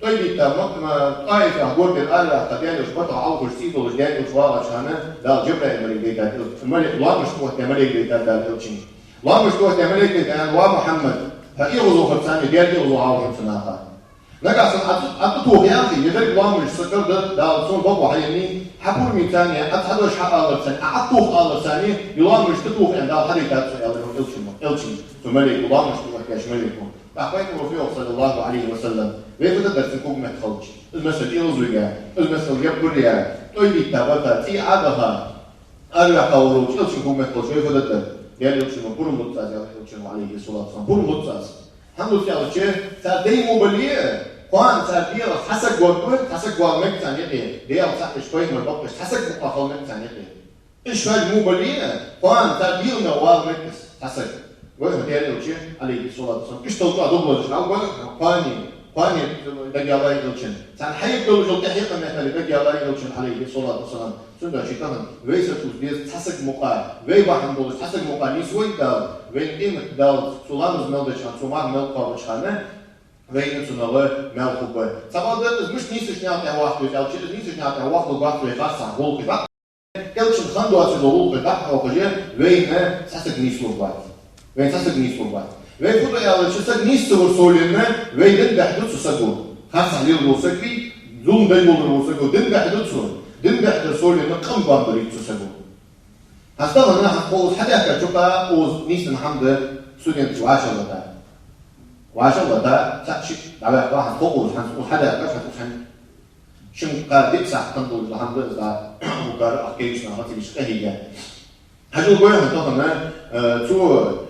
ТӀой дитта Ма-, Ма-, ТӀаиф яхача городе араваьнна Даьла Элча, бата Ӏалхаш цӀий долаш Даьла Элча вагӀача хана, Дала Жабраил малейк дайтад Элча, мале-, лоамаш тохийтта малейк дайтад Дала Элчанга. Лоамаш тохийтта малейк дайтад, аьнна: «Ва Мухьаммад, хьо эгӀазло хиларца Даьла эгӀазло хьалха хьона цу наха». Нагахьа санна Ӏа тӀа-, Ӏа тӀатоха яхе, е деррига лоамаш са кара да, Дала сона бокъо хьаеннай, хьа пурам царна, Ӏа цхьа дош хьааларца, Ӏа тӀатоха аларца, е лоамаш тӀатоха аьнна, Дала хьадайтад цо, аьлар Элчано, Элчанга, цу малейко, лоамаш тохийтта малейко. ТӀаккха пайхамара фу йоах, саллаллахӀу Ӏалайхи ва саллам: вай фу дергдар цун когаметта хилча? Из, масала, эгӀазло я, из, масала, яппар я, тӀой дитта бата, цӀий Ӏо а баха, араваьккха волча Элчан когаметта хилча, вай фу дергдар? Даьла Элчано: пурам луц аз, аьлар Элчано, Ӏалайхи ссалату вассалам, пурам луц аз. ХӀана дувц аьлча, цар дай мо бале а, кхоана цар дегӀах цхьа саг варгва, цхьа саг вала мег царна юкъе, Даьла цаӀ еш, пайхамар бакъ еш, цхьа саг мукъагӀа хила мег царна юкъе. Уж шоаш мо бале а, кхоана цар дегӀах вала мег цхьа саг. Вай хьо Даьла Элча, Ӏалайхи ссалату вассалам, иштта чӀоагӀа дог лазаш, вай хьо кхоане, кхоане дагайоалаяй Элчан. Царна хьаергйолаш йола тӀехьекъа меттел дагайоалаяй Элчан, Ӏалайхи ссалату вассалам. Цудухьа тахан вай сатувса деза цхьа саг мукъагӀа, вай бахьан долаш цхьа саг мукъагӀа нийсвойя Дала, вайна къематди Дала, цо ламаз мел деча хана, цо марха мел кхоабача хана, вайна цунах маьл хургба. Цхьабакъда из мишта нийсача наькъа тӀа вахийта веза аьлча, из нийсача наькъа тӀа вахалургвац вай харцахьа гӀулакхаш дӀа. Элчан хана доацаш дола гӀулакхаш дӀа а хьокхаш, вайна цхьа саг нийслургвац. Вайна цхьа саг нийслургвац. Вай фу ду аьлча, саг нийсса вар совленна, вай дин бехк ду цу саго. Харцахьа лелаш вола саг вий, зулам деш волаш вола саг вий, дин бехк ду цо. Дин бехк дар совленна, къам бам дар цу саго. Хьастагана хьа укхаза хьадаьхка чу кхы укхаза нийсденна хӀама да, студенташ вӀашагӀлетта. ВӀашагӀлетта, цхьа ши дӀаваьккха хьа укхаза, хьа укхаза хьадаьхка, хьа укхаза хьа шин кхар диъ сахьат хинна долаш хӀама да из, да, Абу Бакр а, кхыча наха цига къахьийга. Хьажал, гой хьона тахан, э, цо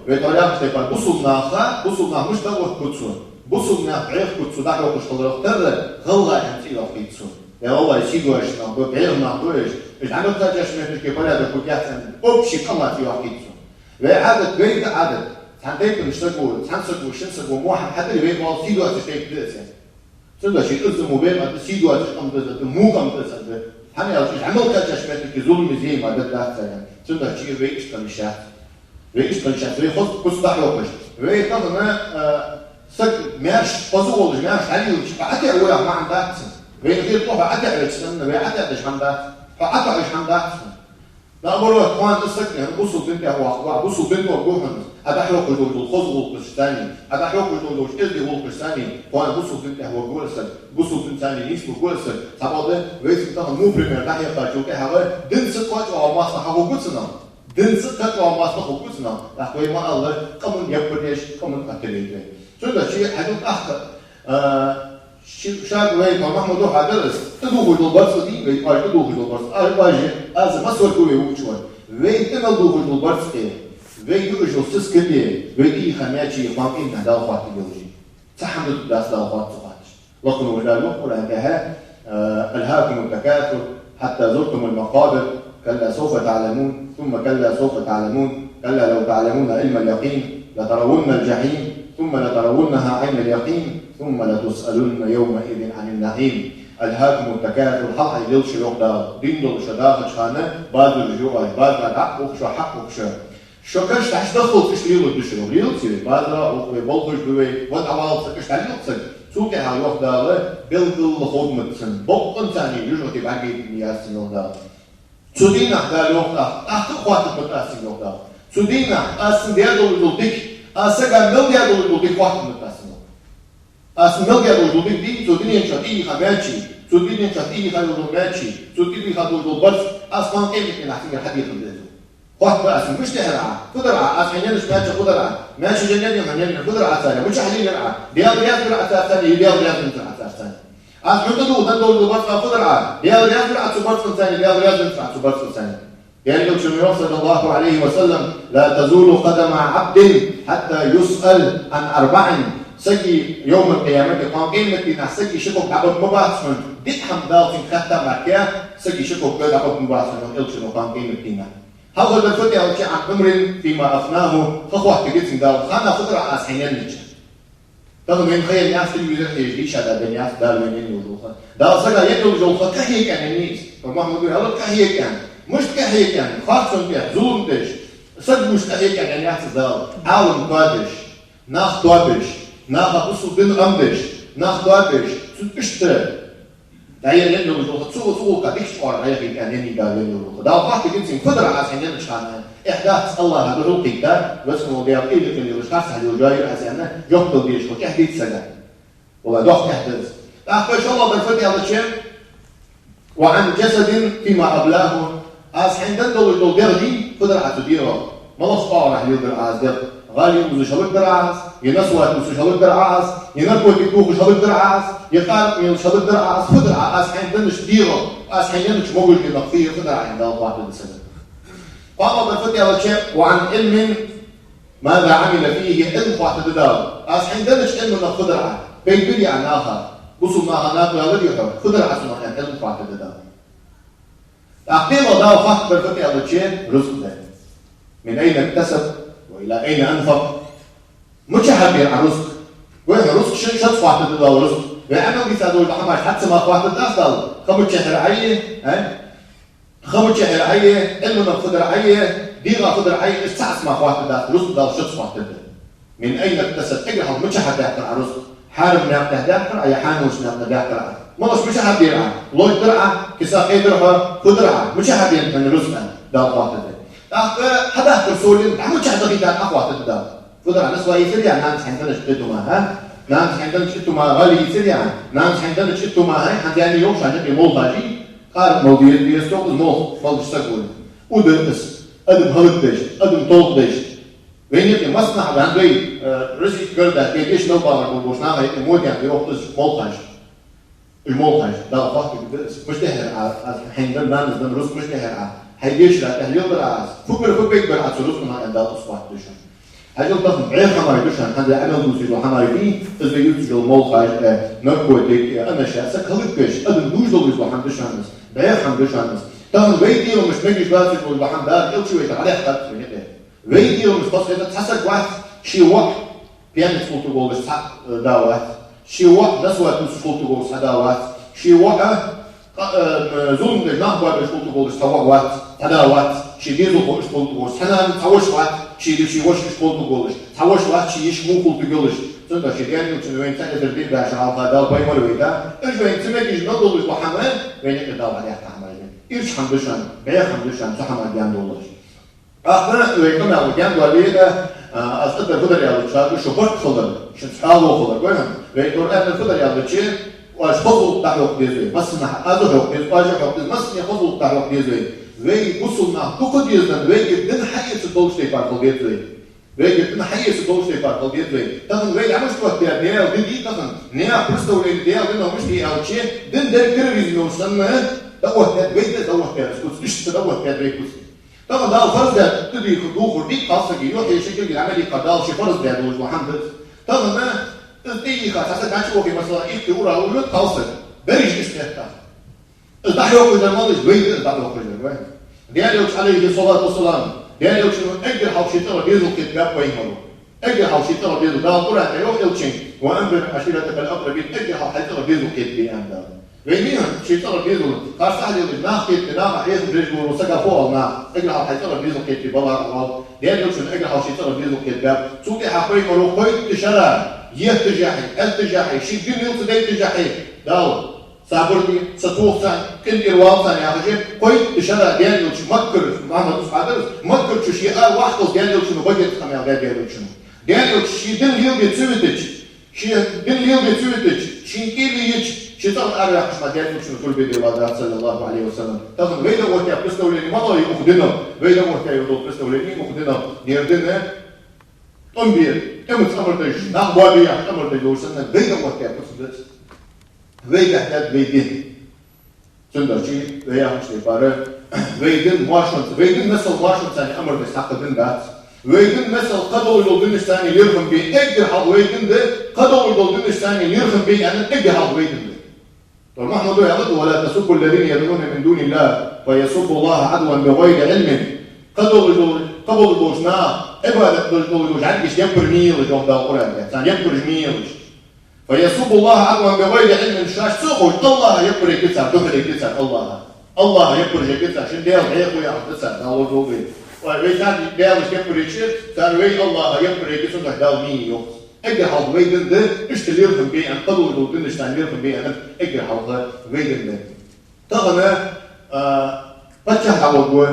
вай тӀарахьаш тайпара бусалба наха, бусалба нах мишта дӀаоттаргба цо. Бусалба нах бӀехкхургба цо дӀахьокхаш хиларах тара, гӀалгӀай аьнна цӀи йоаккхийт цо. Е гӀалгӀай сийдоацаш нах ба, бӀеха нах ба уж, уж дӀа мел кхаьчача метташка порядок хургьяц аьнна, общий къаман цӀи йоаккхийт цо. Вай Ӏадат, вайга Ӏадат. Цхьан тайпан саго, цхьан саго, шин саго, мохьам хьадале, вай бала сийдоацаш тайпа да из. Цудухьа ший изза мо бекъа да, сийдоацаш къам да из, да, мо къам да из, да. ХӀана аьлча, уж дӀа мел кхаьчача метташка зуламе, зема дергдац царна. Цудухьа вай иштта хила йиш яц. Вай иштта хила йиш яц, вай хоза куц дӀахьокхаш. Вай тахан, а, саг маьрша, хоза волаш, маьрша хьалелча, хьо ӀотаӀа вале а маӀан дац цун. Вайна хетар хьо ӀотаӀа ваьча санна, вай ӀотаӀадеш хӀама дац. Хьо ӀотаӀаш хӀама дац цун. Наоборот, кхоана из саг, хӀана, бусалба дина тӀа вахаргва, бусалба дин тоаргва хьона из. Ӏа дӀахьокхаш долаш дола хоза гӀулакхаш царна, Ӏа дӀахьокхаш долаш дола кӀезига гӀулакхаш царна, кхоана бусалба дина тӀа вахаргва из саг, бусалба дин царна нийслургва из саг. Цхьабакъда вай цунна тахан во пример дӀахьекха чу тӀехьагӀа, динца кхоачам бола массанахьа хургва цунах. Динца кхоачам бола массанахьа хургва цунах. ТӀаккха вай ма аллара, къаман яппар деш, къаман хаттар яйта вай. Цудухьа ший хьадув тӀаккха, а, ши-, шаг вай, ма Махьмуд, хьадар из, тӀадувхаш дола барзкъа дий, вай кӀаж тӀадувхаш дола барзкъа, а, кӀаж, аз масвар ку вай вучвар. Вай тӀа мел дувхаш дола барзкъа, вай юаш йола сискал, вай дийха маьчи, кхоана къематдийнахьа Дала хоаттаргйолаш я. Цхьа хӀама да дац Дала хоатта ца хоатташ. Лакха волча Дала йоах Къуръан тӀа, а, «ألهاكم التكاثر حتى زرتم المقابر كلا سوف تعلمون ثم كلا سوف تعلمون كلا لو تعلمون علم اليقين لترون الجحيم ثم لترونها عين اليقين ثم لتسألن يومئذ عن النعيم. ألهاكم التكاثر, хьалха Ӏа лелаш, йоах Дала, дийна долаш шо дахача хана, базараш юаш, базара дӀа а ухаш, хьа а ухаш. Шо каш тӀа хьадахалца иштта лелаш да шо, лелац вай, базара ухаш, вай болхаш да вай, ван Ӏавалца каш тӀа лелац. Цул тӀехьагӀа йоах Дала, белгала ховргмац цунна, бокъонца царна жожагӀате бӀаргадайта ма яц цунна, йоах Дала. Цу дийнахьа Дала йоах тӀаккха, тӀаккха хоаттаргба аз цунга, йоах Дала. Цу дийнахьа аз цунна даь долаш дола дика, аз сага мел даь долаш дола дика хоаттаргба аз цунга. Аз цунна мел даь долаш дола дика дий, цу дунен чу тӀайийха маьчи, цу дунен чу тӀайийха йола маьчи, цу тӀайийха долаш дола барзкъа, аз кхоана къематдийнахьа цунгара хьадехаргда из. Хоаттаргба аз цунга, мишта дехар Ӏа, фу дар Ӏа, аз хьайна еннача маьчех фу дар Ӏа, маьчи жа еннай, хьайна еннай, фу дар Ӏа царех, мичахьа лийнар Ӏа, Даьла раьза вир Ӏа царца, е Даьла раьза вензар Ӏа царца. Аз хьона тӀадувхаш дола барзкъа фу дар Ӏа, Даьла раьза вир Ӏа цу барзкъаца, е Даьла раьза вензар Ӏа цу барзкъаца. Даьла Элчано йоах, صلى الله عليه وسلم: لا تزول قدما عبد حتى يسأل عن أربع. Сага йовмал-къиямате, кхоана къематдийнахьа сага ши ког дӀабаргбац хьона, диъ хӀама Дала цунга хаьтта мара, сага ши ког дӀабаргбац хьона, йоах Элчано, кхоана къематдийнахьа. Хьалхардар фуд аьлча, عن عمر فيما أفناه, ха хоаттаргья цунга Дала, хана фу дир Ӏа аз хьайна еннача. Тахан вайна ха енна яц телевизор хьежа, дийша да бен яц Дала вайна енна йола ха. Дала сага енна йола ха къахьега аьнна еннай из. Ва Махьмуд вай аьлар къахьега аьнна. Мишта къахьега аьнна? Харцон тӀа, зулам деш, саг гуш къахьега аьнна енна яц из Дала. Ӏалам тоабеш, нах тоабеш, наха бусалба дин Ӏомадеш, нах тоабеш, цу иштта дӀаенна йола ха, цу, цу гӀулакха дикача оагӀорахьа дӀаяхийта аьнна еннай Дала вайна йола ха. Дала хоаттаргья цунга, фу дир Ӏа аз хьайна еннача хана? Эхь дац АллахӀа духьал кхийтта, васканал Даьла, къилагӀа лелаш харцахьа лелаш йола аз аьнна, жоп дала дезаш хул, эхь дий сага? ВаллахӀи, доккха эхь да из. ТӀаккха шоллагӀдар фуд аьлча, وعن جسد فيما أبلاه. Аз хьайна денна долаш дола дегӀ дий, фу дир Ӏа цу дегӀах? МалагӀча оагӀорахьа леладир Ӏа аз дегӀ? ГӀала ювзаш хиларгдар Ӏа аз, е насват ювзаш хиларгдар Ӏа аз, е наркотик дувхаш хиларгдар Ӏа аз, е къаракъ мелаш хиларгдар Ӏа аз, фу дир Ӏа аз хьайна деннача дегӀах, аз хьайна еннача могашка денах, фу е, фу дир Ӏа аьнна, Дала хоаттаргда сага. КхоалагӀдар фуд аьлча, وعن علم ماذا عمل فيه, Ӏилма хоаттаргда Дала. Аз хьайна деннача Ӏилманах фу дир Ӏа? Пайда бирий Ӏа наха? Бусалба наха накъаваьларий хьо? Фу дир Ӏа цунах, аьнна, Ӏилма хоаттаргда Дала. ТӀаккха кхы а Дала хоаттаргдар фуд аьлча, рузкъа да. من أين اكتسب وإلى أين أنفق. Мичахьара дир Ӏа рузкъа? Вай хьа рузкъа шин шац хоаттаргда Дала рузкъа. Вай Ӏамал дийца долча хӀамашта цхьацца мара хоаттаргдац Дала. Ха мичахьара Ӏайи, а? Ха мичахьара Ӏайи, Ӏилманах фу дир Ӏайи, дегӀах фу дир Ӏайи, из цхьацца мара хоаттаргдац, рузкъа Дала шац хоаттаргда. من أين اكتسب, эггара хьалха мичахьара даьккхар Ӏа рузкъа? Хьарам наькъа тӀа даьккхар Ӏа, е хьанала наькъа тӀа даьккхар Ӏа? Малаш мичахьара дир Ӏа? Лойтар Ӏа, киса кхийдар хьо, фу дир Ӏа? Мичахьара дир хьона рузкъа? Дала хоаттаргда. ТӀаккха хьадаьккхар соли, дӀа мичахьа дахийтар Ӏа, хоаттаргда Дала. Фу дир Ӏа, насвай йийцар е нанас хьайна деннача итт тума, а? Нанас хьайна деннача итт тума гӀала йийцар е? Нанас хьайна деннача итт тума, а? Хьа даьна йоах шоана юкъе молхаш, къаракъ мала деза, деза тохказ молха, молхаш саг вуй. Уда ас, адам хӀалакдеш, адам толхадеш. Вайна юкъе массанахьа ваьннад вай, э, Россе гаргара, вай деша мел багӀар бола болча наха юкъе модян да йоах из молхаш. Уж молхаш, Дала хоаттаргда из. Мичахьара Ӏа, аз хьайна денна, нанас денна рузкъа мичахьара Ӏа? Хьай дешара тӀа леладир Ӏа из? Фу бир, фу бегбир Ӏа цу рузкъанах, аьнна, Дала из хоаттаргда шоана. Хьажал, тахан бӀеха хӀамаш да шоана, хӀанз Ӏамал дувцаш дола хӀамаш дий, из вай ювцаш йола молхаш, э, наркотик, э, анаша, саг хӀалаквеш, адам дужадолаш дола хӀама да шоана из, бӀеха хӀама да шоана из. Тахан вай дегӀамашта мегаш доацаш дола хӀама Дала, Элчано вайга хьадаьккхад вайна тӀа. Вай дегӀамашта хоза хетар цхьа саг вац, ший воӀ пьяница хулийтаргволаш цхьа, э, да вац, ший воӀ насвай тувсаш хулийтаргволаш цхьа да вац, ший воӀ, э, э, зулам деш, нах боабеш хулийтаргволаш цхьа воӀ вац, цхьа да вац, ший дезалхо иштта хулийтаргволаш, цхьа нана, цхьа воша вац, ший, ший воша иштта хулийтаргволаш, цхьа воша вац, ший йиша во хулийтаргйолаш. Цудухьа ший даьна Элчано вайна цхьа эзар ди а баьшача хьалха Дала пайхамар вайта, уж вайна ца мегаш мел долаш дола хӀама, вайна юкъе Дала хьадаьккха хӀамаш да. Ирча хӀама да шоана, бӀеха хӀама да шоана, цу хӀамах гаьна долаш. ТӀаккха вай къамаьл гаьна доале, а, аз тӀадам фу дар аьлча, шоай шо барт хилар, шоай цхьоагӀо хилар, гой хьона. Вай Къуръано фу дар аьлча, оаш хоза гӀулакх дӀахьокха деза вай. Массанахьа аз а хьокха деза, оаш а хьокха деза, массане хоза гӀулакх дӀахьокха деза вай. Вай бусалба нах дукха деза, вайгара дин хьаэца долча тайпара хила деза вай. Вайгара дин хьаэца долча тайпара хила деза вай. Тахан вай дӀа мишта оттадаьд, наьха ди дий тахан, наьха представлени Даьла динах мишта я аьлча, дин деррига терроризм йолаш санна, дӀаоттадаьд вай ди, дӀаоттадаьд из куц, иштта дӀаоттадаьд вай куц. Тахан Дала фарз даьд ди дийха дувхар дий кхалсага, юхье шекилга Ӏамал дийхар Дала, ше фарз даьд долаш дола хӀама да из. Тахан из тӀайийха цхьа саг дӀачувахе, масала, ихке ура уллув кхалсаг, берригаш иштта хетта. Из дӀахьокхаш дар малаш да? Вай да из дӀахьокхаш дар, вай. Даьла Элча, عليه الصلاة والسلام, Даьла Элчано эггара хьалха ший цӀагӀара дезал кхетабаьб пайхамаро. Эггара хьалха ший цӀагӀара дезал. Дала Къуръан тӀа йоах Элчанга: وأنذر عشيرتك الأقربين, эггара хьалха хьай цӀагӀара дезал кхетабе, аьннад Дала. Вай мишта ший цӀагӀара дезал, харцахьа лелаш нах кхетабе, наха Ӏехам деш вола саг фу оал наха, эггара хьалха хьай цӀагӀара дезал кхетабе, балагӀа оал. Даьла Элчано эггара хьалха ший цӀагӀара дезал кхетабаьб. Цул тӀехьагӀа пайхамаро кхойтта шера, етташехьа, атташехьа, шийга дин леладайташехьа, Дала сабар де, сатоха царна, къинтӀера вала царна, яхаш, кхойтта шера Даьла Элча Маккара, Мухьаммад асхьаб дар из, Маккара чу ше араваккхалца Даьла Элчано баге тӀа къамаьл даьд Даьла Элчано. Даьла Элча ший дин леладе ца витача, ший дин леладе ца витача, шийна кӀийле йича, ший цӀагӀара араваьккхача мара Даьла Элчано турбе делла дац, صلى الله عليه وسلم. Тахан вай дӀаоттаяь представлени малагӀа я укх динах, вай дӀаоттаяь йола представлени укх динах, ер дин тӀом бе, тӀемаца амар деш, нах боабе яхаш амар деш долаш санна, вай дӀаоттаяь куц да из. Вай бехктег вай дин. Цудухьа вай яхача тайпара, вай дин моаршонца, вай дин масала моаршонца амар деш цхьаккха дин дац. Вай дин масала кхыдолча динашца лерхӀам бе, эггара хьалха вай дин да, кхыдолча динашца лерхӀам бе аьнна, эггара хьалха вай дин да. Тора Мухьаммада аьннад: ولا تسبوا الذين يدعون من دون الله فيسبوا الله عدوا بغير علم. Кхыдолча, кхыдолча нах, Ӏибадат деш долаш дола жӀаргашта яппар ма елаш, йоах Дала Къуръан тӀа, царна яппараш ма елаш. فيسبوا الله عدوا بغير علم, шоашта ца ховш АллахӀа яппар ергья цар, духьал ергья цар АллахӀа. АллахӀа яппараш ергья цар, шун Даьла хьехо яхаш да цар, Дала лорадолда вай. Вай, вай цар Даьлашта яппар еча, цар вай АллахӀа яппар ергья, цудухьа Дала ма е йоах. Эггара хьалха вай дин да, иштта лерхӀам бе аьнна, кхыдолча динашца лерхӀам бе аьнна, эггара хьалха вай дин да. Тахан, а, паччахь дӀаваргва,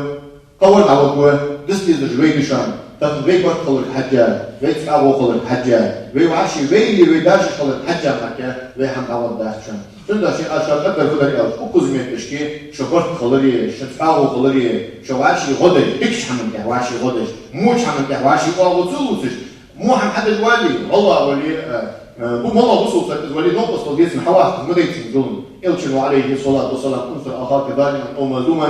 кхывар дӀаваргва, дицдезараш вай да шоана. Тахан вай барт хиларга хьежжа, вай цхьоагӀо хиларга хьежжа, вай вӀаши, вай или, вай дашаш хиларга хьежжа мара вай хӀама дӀаваргдац шоана. Цудухьа аз шоана тӀадам фу дар аьлча, укх зуламечки шо барт хиларе, шо цхьоагӀо хиларе, шо вӀаши гӀо деш, дикача хӀаман тӀа вӀаши гӀо деш, воча хӀаман тӀа вӀаши оагӀув ца лувцаш, во хӀама хьадеш вале, валлахӀи вале, а, а, бу-, малагӀа бусалба саг из вале, новкъостал деций хьаваккха ма дайций зулам. Элчано, عليه الصلاة والسلام: انصر أخاك ظالما أو مظلوما,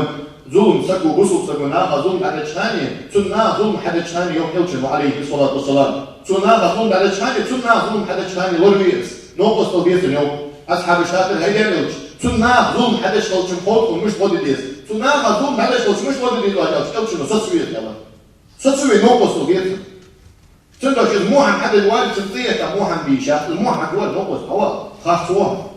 Зулам саго, бусалба саго наха зулам дӀадеча хана, цунна наха зулам хьадеча хана, йоах Элчано, Ӏалайхи ссалату вассалам. Цо наха зулам дӀадеча хана, цунна наха зулам хьадеча хана лораве из. Новкъостал деза цунна, йоах. Асхьабаша хаьттар: хӀай Даьла Элча, цунна наха зулам хьадеш хилча, ховргда мишта гӀо де деза? Цунна наха зулам дӀадеш хилча, мишта гӀо де деза, аьлча, Элчано: соцаве из, аьлар. Соцаве, новкъостал деза цунна. Цудухьа из во хӀама хьадеш вале, цун цӀи этта во хӀама де йиш яц, из во хӀама хьадеш вале, новкъост хьавола, харц ва хьо.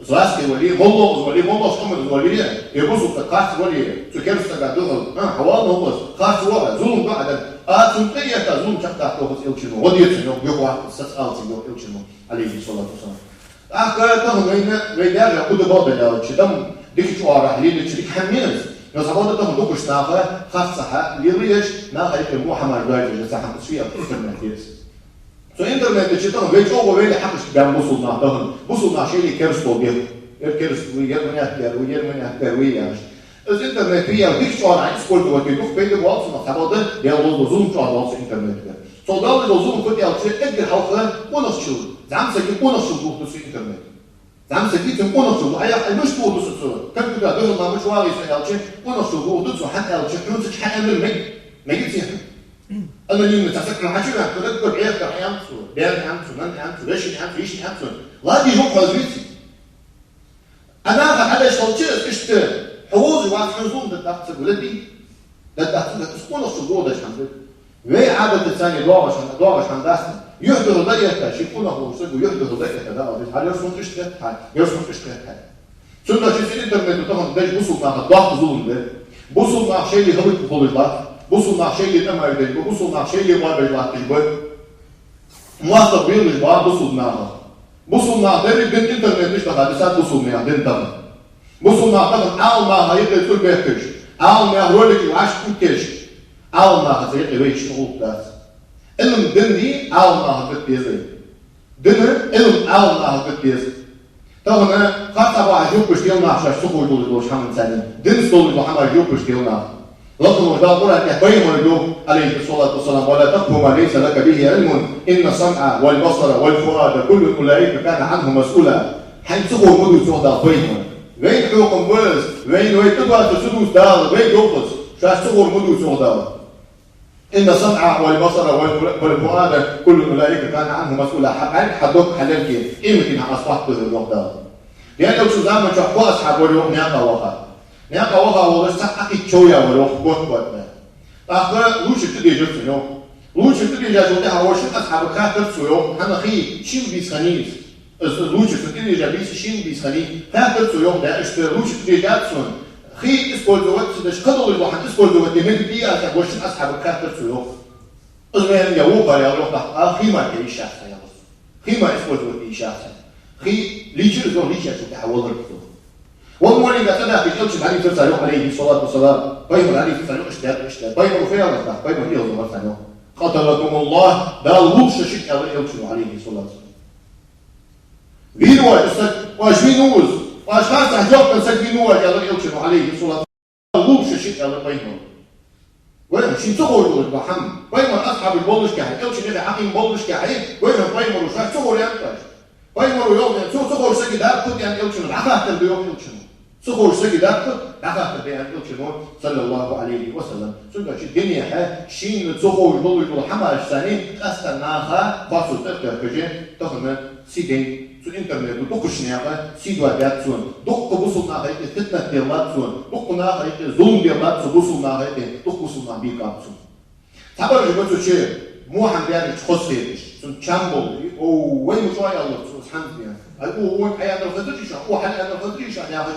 Из ваьсса вале, моллагӀа из вале, моллагӀча къамах из вале, е бусалба саг харц вале, цу керста сага духьал, а, хьавола, новкъост, харц ва хьо, зулам да хьа даьр. А цун цӀи этта зулам чакхдаккха, йоах Элчано, гӀо де цунна, йоах, юхаваккха, соцавалца, йоах Элчано, Ӏалайхи ссалату вассалам. ТӀаккха тахан вайна, вай даьржа куда бал даллалча, дам дика чӀоагӀа лелача дика хӀама я из. Но схьабакъда тахан дукхача наха харцахьа лелаеш, наха юкъе во хӀамаш доажадеш, цхьа хӀама, из фу я, интернет я из. Цу интернета чу тахан вай чӀоагӀа вайл хьакъашка баьнна бусалба нах тахан. Бусалба нах шоайла керастал бехк. Ер кераст ва, ер ванах бер ва, ер ванах бер ва яхаш. Из интернет виял дика чӀоагӀа использовать де дукха пайда боал цунах, схьабакъда, Даьла гӀолла зулам чӀоагӀа доал цу интернета тӀа. Цо доаллаш дола зулам фуд аьлча, эггара хьалха къонахчал, зӀамсаги къонахчал дохаду цу интернета. ЗӀамсаги цун къонахчал, а яхь, ай, мишта дохаду со цу? Компьютера духьал мара мича вагӀий со аьлча, къонахчал дохаду цо, хӀана аьлча, хьона цу чу хьаэннар мег-, мегаций хьона. Анонимно цхьа саг хьона хьачувена, хьона даггара бехкар хьаеннав цо, даьна аьннав цо, нанна аьннав цо, вешийна аьннав цо, йишийна аьннав цо. ЛадийгӀа хьо хьазвиций. А наха хьадеш хилча из иштта, хьо вовзаш вац, хьона зулам дергдац саго, леби. Дергдац, из къонахчал дохадеш хӀама да. Вай Ӏадатаца цхьана доагӀаш хӀама, доагӀаш хӀама дац. Юхь духьал дӀаэтта, ший къонах волча саго юхь духьал дӀаэтта, дӀаала деза. Хьал ерс хӀанз иштта хет хьа, ерс хӀанз иштта хет хьа. Цудухьа цу интернета тахан деш бусалба наха доккха зулам да. Бусалба нах шоайла хӀалакхулаш латт, бусалба нах шоайла тӀемаш деш ба, бусалба нах шоайла боабеш латташ ба. МоастагӀа белаш ба бусалба нахах. Бусалба нах деррига дин интернета чу даха дисад бусалба наьха дин тахан. Бусалба нах тахан Ӏаламнаха юкъе цӀур бехкаш, Ӏаламнаьха роликаш вӀашагӀкхувтташ, Ӏаламнаха цу юкъе вайча гӀулакх дац. Ӏилма дина Ӏаламнаха дита деза вай. Дина Ӏилма Ӏаламнаха дита деза. Тахан харцахьа бахьа жоп луш да нах шоашта ца ховш долаш долча хӀаманца, динца долаш дола хӀаманца жоп луш да нах. Лакха волча Дала Къуръан тӀа пайхамара йоах, Ӏалайхи ссалату вассалам: «ولا تقف ما ليس لك به علم إن السمع والبصر والفؤاد كل أولئك كان عنه مسؤولا». Хьайна ца ховр ма дувца, йоах Дала пайхамара. Вайна хьехам ба из, вайна вай тӀадоацар ца дувц Дала, вайга йоах из, шоашта ца ховр ма дувца, йоах Дала. «إن السمع والبصر والفؤاد كل أولئك كان عنه مسؤولا». Хьа бӀарг, хьа дог, хьа лерг къематдийнахьа Ӏа схьахьоттаргда, йоах Дала. Даьла Элчан заман чухь кхо асхьаб вар, йоах, наькъа ваха. Наькъа ваха волаш цхьа Ӏакхийтта чов яь вар, йоах, котбатна. ТӀаккха лучар тӀадежар цунна, йоах. Лучар тӀадежачул тӀехьагӀа вай шин асхьабага хаьттар цо, йоах, хӀана хий шийла бийса хиннай из. Из лучар цунна тӀадежа бийса шийла бийса хиннай. Хаьттар цо, йоах, да, иштта лучар тӀадежад сона. Хий использовать ца деш, кхыдолаш дола хӀама использовать де мегадий аз, аьнна, вай шин асхьабага хаьттар цо, йоах. Из вайна я вокхар, аьлар, йоах, тӀаккха, а, хий мара де йиш яц хьа, аьлар цо. Хий мара использовать де йиш яц хьа. Хий лийчар из, йоах, лийчачул тӀехьагӀа валар из, йоах. Вале моллинга цӀадаьхкача Элчанга хьадийцар цар, йоах, Ӏалайхи ссалату вассалам, пайхамара хьадийцар цар, йоах, иштта даьд, иштта даьд. Пайхамара фу аьлар, тӀаккха, пайхамара фу аьлар царна, йоах: «قتلكم الله», Дала вувл шо шиъ, аьлар Элчано, Ӏалайхи ссалату вассалам. Вийна вола саг, оаш вийна ву из, оаш харцахьа жоп денна саг вийна ву оаш, аьлар Элчано, Ӏалайхи ссалату вассалам. Вувл шо шиъ, аьлар пайхамара. Вайна шийна ца ховш долаш дола хӀама. Пайхамара асхьабаш боллашехь, Элчан юхе хьакъийна боллашехь, вайна пайхамара шоашта ца ховр яьннад оаш. Пайхамара йоах, цо ца ховш сага дарба хургда, аьннад Элчано, дӀахаттар да, йоах Элчано. Ца ховш сага дарба хургда, дӀахаттар да, аьннад Элчано, саллаллахӀу Ӏалайхи ва саллам. Цудухьа дунен тӀа шийна ца ховш долаш дола хӀамаш санна, къаьстта наха харцо тӀатехкаш, тахан сий дайнад цу интернето, дукхача наьха сий доадаьд цунна, дукха бусалба наха юкъе фитнат деллад цунна, дукха наха юкъе зулам деллад цунна, бусалба наха юкъе, дукха бусалба нах бийкъаб цунна. Цхьабараш ба цу чу во хӀама даьржача хоза хеташ, цун чам болаш, о, вай ма чӀоагӀа аьлар цо, из хӀанз бен. Ай, о, вай хьааьннар хазар дий шоана, о, хьааьннар хазар дий шоана, яхаш,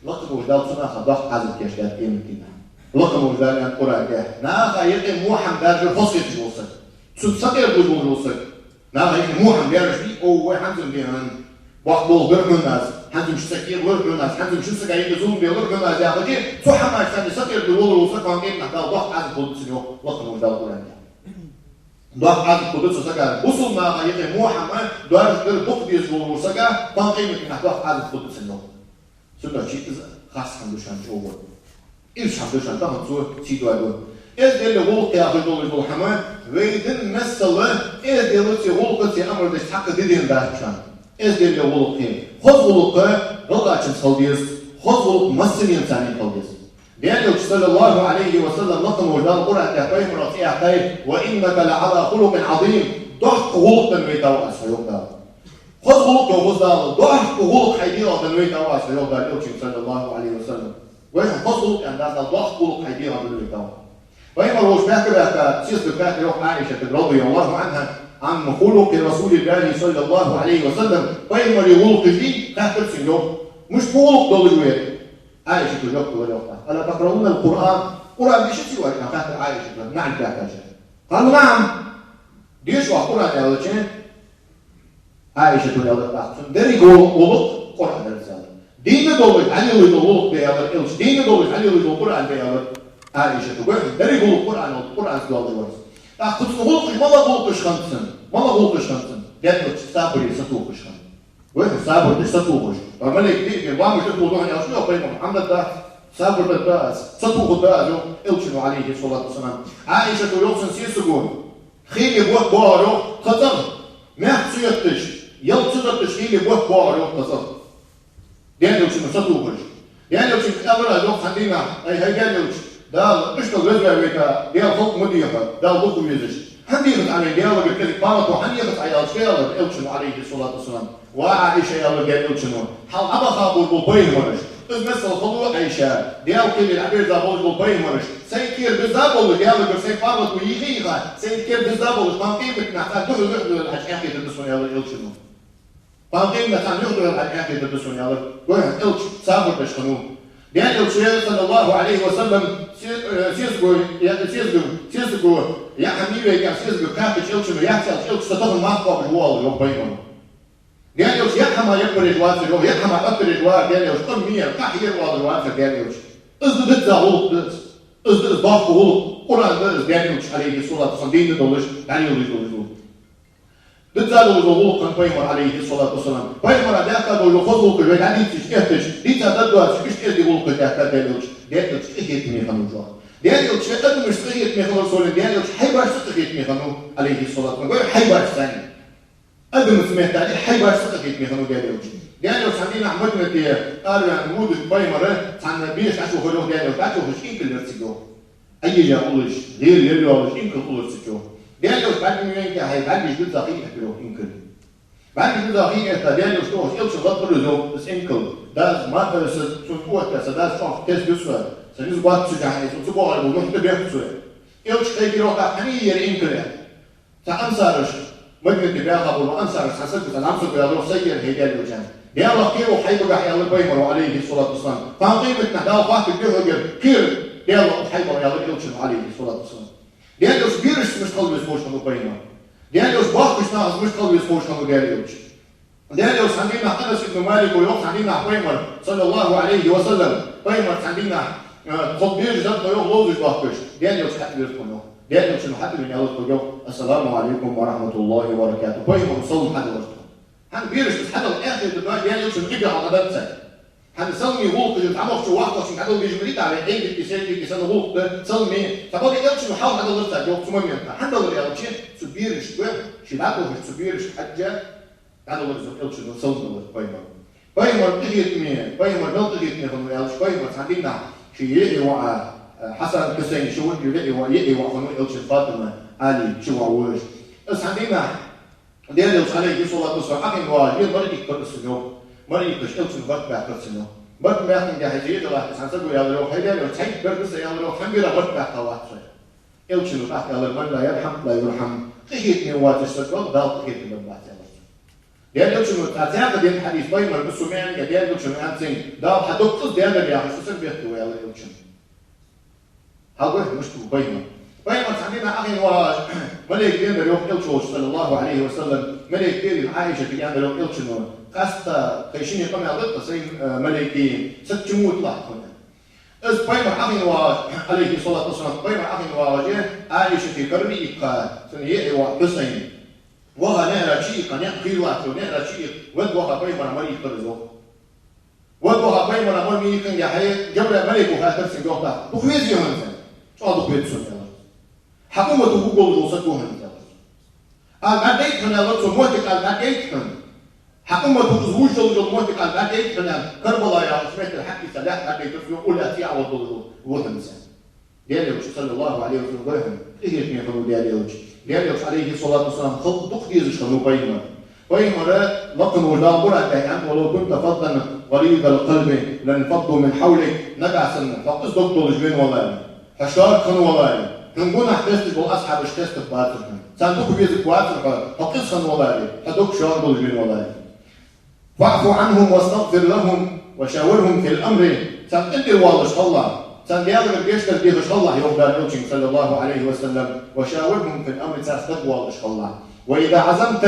лакха волча Дала цу наха доккха Ӏазап кийчдаьд къематдийнахьа. Лакха волча Дала аьннад Къуръан тӀа: наха юкъе во хӀама даьржар хоза хеташ вола саг, цунца сакъердалуш волаш вола саг. Наха юкъе во хӀама даьржадий, о, вай хӀанз бен, боккха болх бир хьона аз, хӀанз ши саг кӀегӀлур хьона аз, хӀанз шин сага юкъе зулам деллар хьона аз, яхаш, цу хӀамаца санна сакъердалуш волаш вола саг, кхоана къематдийнахьа Дала доккха Ӏазап хургда цунна, йоах, лакха волча Дала Къуръан тӀа. Доккха Ӏазап хургда цу сага, бусалба наха юкъе во хӀама даьржадар дукха дезаш волаш вола сага, кхоана къематдийнахьа доккха Ӏазап хургда цунна, йоах. Цудухьа из харц хӀама да шоана чӀоагӀа. Из хӀама да шоана тахан цо сий доаду. Эздел, гӀулакх яхаш долаш дола хӀама, вай дин массала эзделаца, гӀулакхаца амар деш цхьаккха ди денна дац шоана. Эздел, гӀулакх. Хоза гӀулакх гӀалгӀачунца хила деза, хоза гӀулакх массанена царна хила деза. Даьла Элча, саллаллахӀу Ӏалайхи ва саллам, лакха волча Дала Къуръан тӀа пайхамарах цӀи яьккхай: «وإنك لعلى خلق عظيم». Доккха гӀулакх тӀа вайтав Ӏа, со, йоах Дала. Хоза гӀулакх, йоах Дала, доккха гӀулакх хьай дегӀах тӀа вайтав Ӏа, со, йоах Дала Элчанга, саллаллахӀу Ӏалайхи ва саллам. Вай хьа хоза гӀулакх аьнна, Дала доккха гӀулакх хьай дегӀах тӀа вайтав Ӏа. Пайхамар волча баьхка-баьхка сесаго хаьттар, йоах, Ӏайшата, радияллахӀу Ӏанха, عن خلق رسول الله صلى الله عليه وسلم, пайхамара гӀулакхаш дий хаьттар цунга, йоах. Мишта гӀулакх долаш ва ер? Ӏайшата жоп делар, йоах: «ألا تقرؤون القرآن؟» Къуръан дешаций оаш, аьнна, хаьттар Ӏайшата, наӀалт баьхкача. «قالوا نعم». Деша оаха Къуръан, аьлча, Ӏайшата аьлар тӀаккха цунна: «Деррига гӀулакх Къуръан дар», аьлар. «Дийна долаш, хьалелаш дола гӀулакх да», аьлар Элча. «Дийна долаш, хьалелаш дола Къуръан да», аьлар Ӏайшата. Гой хьона, деррига гӀулакх Къуръан, Къуръанца доаллаш вар из. ТӀаккха цун гӀулакхаш, малагӀа гӀулакхаш хиннад цун? МалагӀа гӀулакхаш хиннад цун? Даьла Элча сабаре сатохаш хиннад. Вай хьо сабар деш сатохаш. Ва малейк диъ бе ламаш да тохаш, духьал яхаш, йоах пайхамара, хӀама дергда, сабар дергда аз, сатохаргда аз, йоах Элчано, Ӏалайхи ссалату вассалам. Ӏайшата йоах цун сесаго: хийла бутт боагӀар, йоах, тха цӀагӀа, маьхка ца йотташ, ялат ца дотташ, хийла бутт боагӀар, йоах, тха цӀагӀа. Даьла Элчано сатохаш. Даьла Элчанга аьлар аз, йоах, цхьан дийнахьа: «Ай, хӀай Даьла Элча, Дала иштта везаваь вайта, Даьла халкъ ма деха, Дала дукха везаш. ХӀана дехац Ӏа вайна Даьлагара кӀезига памато, хӀана ехац Ӏа?» аьлча, аьлар Элчано, Ӏалайхи ссалату вассалам: «Ва Ӏайша, — аьлар Даьла Элчано, — хьалха дӀабаха болаш бола пайхамараш, из миссел хало, Ӏайша, Даьла кхеле дӀаберза болаш бола пайхамараш, сайна кхера бизза болаш, Даьлагара сайна памато йийха-йийха, сайна кхера бизза болаш, кхана къематдийнахьа царна духьал-духьал аьлча, Ӏехкхетаргда сона», — аьлар Элчано. Кхана къематдийнахьа царна духьал-духьал Ӏехкхетаргда сона, аьлар. Гой хьона, Элча сабар деш хиннав. Даьла Элча, саллаллахӀу Ӏалайхи ва саллам, се-, э, сесаго, я-, сесаго, сесаго, яа хӀама йийвейга сесаго хаьттача, Элчано яц аьлча, Элча: «Со тахан марха кхоабаш ва», — оалар, йоах пайхамара. Даьла Элча яа хӀама яппареш вацар, йоах, яа хӀама Ӏоттареш вацар Даьла Элча, къам мийар, къахьегар валар вацар Даьла Элча. Из да дизза гӀулакх да из. Из да из доккха гӀулакх, Къуръан да из, Даьла Элча, Ӏалайхи ссалату вассалам, дийна долаш, дӀалелаш долаш гӀулакх. Дизза долаш дола гӀулакх хиннад пайхамара, Ӏалайхи ссалату вассалам. Пайхамара даьхка долаш дола хоза гӀулакхаш вай дӀадийцача, эттача, дийца дагадоацаш, иштта эздий гӀулакхаш даьхкад Даьла Элча. Даьла Элча къахетаме хиннав, йоах. Даьла Элча адамашца къахетаме хиннав, со, Даьла Элча хьайбашца къахетаме хиннав, Ӏалайхи ссалату вассалам. Гой, хьайбашца санна. Адамашца меттел хьайбашца къахетаме хиннав Даьла Элча. Даьла Элча цхьан дийнахьа Мадинате араваьнна водаш пайхамар, цхьан беса тӀа чувахар, йоах, Даьла Элча, дӀачувахача, инкал яр цига, йоах. Ӏайижа уллаш, гӀера лелла йолаш инкал уллар цу чу. Даьла Элча бӀаргавайнавайнав, хьай бӀаргаш дизза хий эттар, йоах, инкал. БӀаргаш дизза хий этта, Даьла Элча дувхаш, Элчан лакхара из, йоах, из инкал. Дас мара са цунна тӀаоттаяь, са дас чӀоагӀа тесса дисса, са низ боацача хана, из цу боагӀаргбола нухь тӀабехк цо. Элча кхайкар, йоах, тӀаккха: «Хьан я ер инкал?» Цхьа ансараш, Мадинате баьха бола ансараш, цхьа саг, цхьа зӀамсаг аьлар, йоах: «Са я ер, хӀай Даьла Элча». «Даьлах кхера ва хьайбагахьа», — аьлар пайхамара, Ӏалайхи ссалату вассалам. «Кхана къематдийнахьа Дала хоаттаргда хьогара, кхера Даьлах ва хьайбагахьа», — аьлар Элчано, Ӏалайхи ссалату вассалам. Даьла Элча берашца мишта хила веза ховш хиннав пайхамар. Даьла Элча боккхийча нахаца мишта хила веза ховш хиннав Даьла Элча. Даьла Элча цхьан дийнахьа Анас ибн Малика йоах, цхьан дийнахьа пайхамар, саллаллахӀу Ӏалайхи ва саллам, пайхамар цхьан дийнахьа, э, тхо бераш дар тхо, йоах, ловзаш бахкаш, Даьла Элча хьатӀавера тхона, йоах. Даьла Элчано хьатӀавена аьлар тхога, йоах: «Ассаламу Ӏалайкум ва рахьматуллахӀи ва баракатухӀ». Пайхамара салам хьаделар тхона. ХӀана, берашца хьадала эхь хетар доацаш, Даьла Элчано кӀезига хьалха дӀаденна ца. ХӀана, салам гӀулакхаш, дӀавахачоа, вахачоа дӀадала дезаш ма дий, тӀаккха Ӏийда дитте, сайд дитте, санна гӀулакх да салам. Цхьабакъда Элчано хьалха дӀадалар царга, йоах, цу моментах. ХӀана далар аьлча, цу берашка, ше дӀатохаш цу берашка хьежжа, дӀадалар из, йоах, Элчано салам далар пайхамара. Пайхамар къахетаме, пайхамар мел къахетаме хиннав аьлча, пайхамар цхьан дийнахьа ший йиӀий воӀ, э, Хьасан, Хьусайн, ши венна йиӀий воӀ, йиӀий воӀ хиннав Элчан, Фатима, Ӏали ши воӀ ва уж. Из цхьан дийнахьа Даьла Элча, Ӏалайхи ссалату вассалам, Ӏохайна вагӀаш, вена маӀа иккхар из цунна, йоах. МаӀа иккхача, Элчано барт баьккхар цунна, йоах. Барт баьккхандаь, хьежжа, цхьан саго аьлар, йоах: «ХӀай Даьла Элча, цхьайттаргда са», — аьлар, йоах, «цхьан бера барт баьккха вац со». Элчано тӀаккха аьлар: «من لا يرحم لا يرحم». Къахетаме воацаш саг вале, Дала къахетам бергбац, аьлар цо. Даьла Элчано цхьа цхьаькха даьнна хьадис, пайхамара бусу меанга Даьла Элчано аьннад цунга: «Дала хьа дог къиза даьннар яхаш, со саг бехке ва», — аьлар Элчано. Хьалгой мишта ва пайхамар. Пайхамар цхьан дийнахьа Ӏохайна вагӀаш, малейк венавар, йоах, Элча волча, саллаллахӀу Ӏалайхи ва саллам, малейк венавар, Ӏайшатага аьннар, йоах, Элчано: «Къаьстта тхай шинне къамаьл дергда-кх, сай, э, малейкий, саг чу ма виталахь тхона». Из пайхамар Ӏохайна вагӀаш, Ӏалайхи ссалату вассалам, пайхамар Ӏохайна вагӀаш, Ӏайшата кара ма иккха, цун йиӀий воӀ Хьусайн ваха, наӀара чуиккха, наӀара хила латтар, наӀара чуиккха, ваха, ваха пайхамара мара иккхар из, йоах. Ваха, ваха пайхамара мара ма иккхандаь, хьай, Джабраил малейко хаьттар цунга, йоах, тӀаккха: «Дукха везий хьо хӀанз?» «ЧӀоагӀа дукха веза сона», — аьлар. «Хьа умматах вувргволаш вола саг ва хьо хӀанз», — аьлар. «Аз бӀаргадайта хьона, — аьлар цо, — моттиг аз бӀаргадайта хьона». Хьа уммата из вувш йолча моттиге дӀадайта хьона, Карбала яхача метте хьаийца лаьтта дӀадайтар цо, уллув цӀи Ӏовоалаш вола хӀама. Даьла Элча, саллаллахӀу Ӏалайхи ва саллам, гой хьона, къахетаме хиннав Даьла Элча. Даьла Элча, Ӏалайхи ссалату вассалам, халкъ дукха дезаш хиннав пайхамар. Пайхамара лакха волча Дала Къуръан тӀа аьннад: «ولو كنت فظا غليظ القلب لانفضوا من حولك». Нагахь санна хьо къиза дог долаш вена валаре, хьо шорта хинна валаре, хьона гонахьа хесташ бола асхьабаш хестаргбацар хьона. Царна дукха везаргвацар хьо, хьо къиза хинна валаре, хьо дог шорта долаш вена валаре. «فاعف عنهم واستغفر لهم وشاورهم في الأمر». Царна къинтӀера воалаш хилалахь, царна Даьлагара гешт дар дехаш хилалахь, йоах Даьла Элчанга, саллаллахӀу Ӏалайхи ва саллам, «وشاورهم في الأمر», царца дагавоалаш хилалахь. «وإذا عزمت»,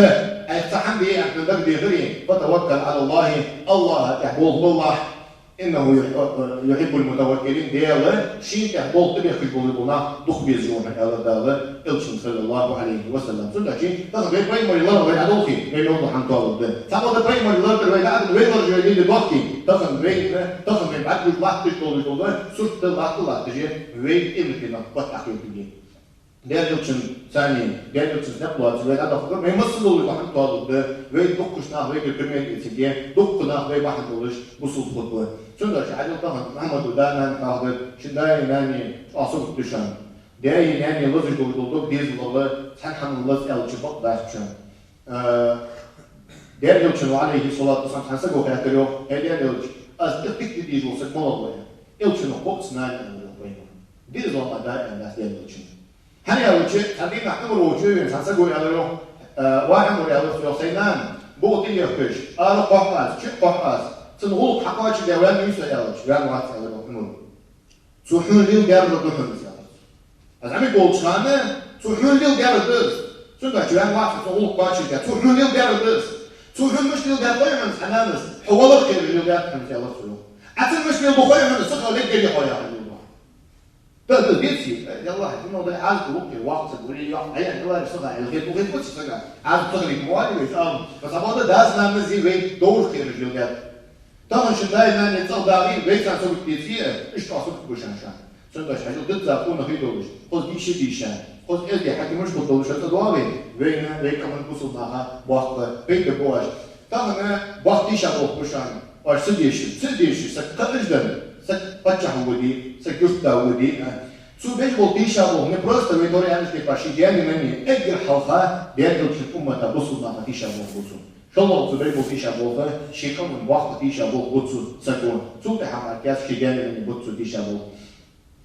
Ӏайха цхьа хӀама де аьнна дагадехаре, «فتوكل على الله», АллахӀа тӀа болх биллалахь, «إنه يحب المتوكلين», Даьла шийна тӀа болх тӀабехкаш болаш бола нах дукха безаш ба хьона, аьлар Даьла Элчанга, саллаллахӀу Ӏалайхи ва саллам. Цудухьа тахан вай пайхамарий лархӀа вай Ӏодолхе, вай мел духьал хӀама тоалургда. Цхьабакъда пайхамарий лархӀар вай даӀадна, вай лархӀаш вай лийла дохке, тахан вай, тахан вай бӀаргагуш латташ долаш дола сурт латта латташ, вай къематдийнахьа котахьа хетаргья. Даьла Элчанца, Даьла Элчанца никъ лоацар вай дӀадахар, вай массадолаш бахьан тоалургда, вай дуккхача наха вайгара пример эцаргья, дуккха нах вай бахьан долаш бусалба хургба. Цудухьа Ӏадил тахан Мухьаммада да-нана хьоахадаьд, шун даи нанеи чӀоагӀа сагота да шоана. Даи нанеи лазаш долаш дола дог дезалал цхьан хӀаман лаз аьлча бакъ дац шоана. А, Даьла Элчано, Ӏалайхи ссалату вассалам, цхьан саго хаьттар йоах: «ХӀай Даьла Элча, аз тӀехьа дика де дезаш вола саг малагӀа ва?» Элчано кхоъ цу нана аьлар йоах пайхамара. Дезал ма да аьнна дац Даьла Элчано. ХӀана аьлча, цхьан дийнахьа Ӏумар волча вена цхьан саго аьлар йоах, а, ва Ӏумар, аьлар цо йоах, сай нана букъ тӀаехкаш, ара кхухь аз, чу кхухь аз, цун гӀулакх хьакхоачашде ваьннавий со аьлча, ваьнна вац аьлар йоах Ӏумара. Цо хьона леладаьр да хьона из аьлар. Аз Ӏамийга волча хана цо хьона леладаьр да из. Цудухьа ваьнна вац, цун гӀулакх кхоачашде, цо хьона леладаьр да из. Цо хьона мишта леладаьд хой хьона из хьа нанас, хьо валар кхераш леладаьд хьона из аьлар цо йоах. Ӏа цунна мишта леладу хой хьона из, ца хилар деггара хьо яхаш леладу. Да, да, деций, э, яллахӀ, хӀама да, Ӏазап лу кхы, вахт ца гури, йоах, Ӏа ян, яллахӀ, сага, элхет, ухет, куча сага. Ӏазап ца хилийта ма валий вай, ам, ма сабада дас нанас зи вай довр кхераш леладаьд. Тахан шун даи нанеи цӀагӀа дагӀе, вай царна сагота деце, иштта сагота гуш шоана. Цудухьа хьажал, дизза къонахий долаш, хоза дийша дийша, хоза эздий хьакимаш хургдолаш цӀадоагӀе, вайна, вай къаман бусалба наха боккха пайда ба оаш. Тахан боккха тийшаболх ба шоана, оаш ца дешар, ца дешар, саг кхаъаш дар, саг паччахь воде, саг юртда воде, а. Цо беш бола тийшаболх не просто вай тора аьннача тайпара ший даьна-нанна, эггара хьалха Даьла Элчан уммата, бусалба наха тийшаболх ба цун. ШоллагӀа цо беш бола тийшаболх, ший къаман боккха тийшаболх ба цу саго. Цул тӀехьагӀа мара кхы ший даьна-нанна бац цо тийшаболх.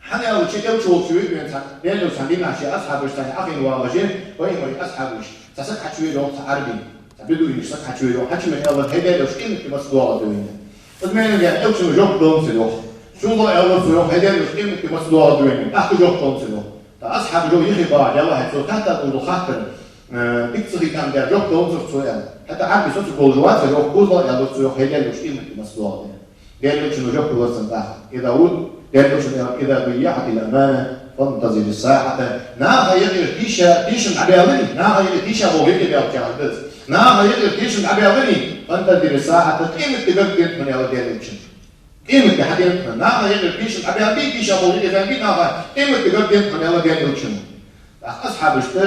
ХӀана аьлча, Элча волча вена цхьа, Даьла Элча цхьан дийнахьа ший асхьабашца хьахийна вагӀаш, пайхамара асхьабаш, цхьа саг хьачувера йоах, цхьа Ӏарбий, цхьа бедуинаш саг хьачувера йоах, хьачувена аьлар: «ХӀай Даьла Элча, къематди маца доагӀаргда вайна?» Из мел аьннад, Элчано жоп деннад цунна йоах. ШоллагӀа аьлар цо йоах: «ХӀай Даьла Элча, къематди маца доагӀаргда вайна?» ТӀаккха жоп деннад цунна йоах. ТӀаккха асхьабаш йоах: «Юхе багӀа, Даьллахьа, цо хаьттад укхаза хаттар, э, дика ца хетам дар, жоп даланзар цо», — аьнна. ХӀаьта Ӏарбий соцаргволаш вацар йоах, кхозлагӀа аьлар цо йоах: «ХӀай Даьла Элча, къематди маца доагӀаргда вайна?» Даьла Элчано жоп лур цунна тӀаккха: «إذا و-», Даьла Элчано аьлар: «إذا ضيعت الأمانة فانتظر الساعة». Наха юкъера тийша, тийшам дӀабаьларе, наха юкъера тийшаболх юкъе баьлча хӀама да из. Наха юкъера тийшам дӀабаьларе, «فانتظر الساعة», къематди гаргаденад хьона, аьлар Даьла Элчано. Къематди хьаденад хьона. Наха юкъера тийшам дӀабаьннабий, тийшаболх юкъе баьннабий наха, къематди гаргаденад хьона, аьлар Даьла Элчано. ТӀаккха асхьабашта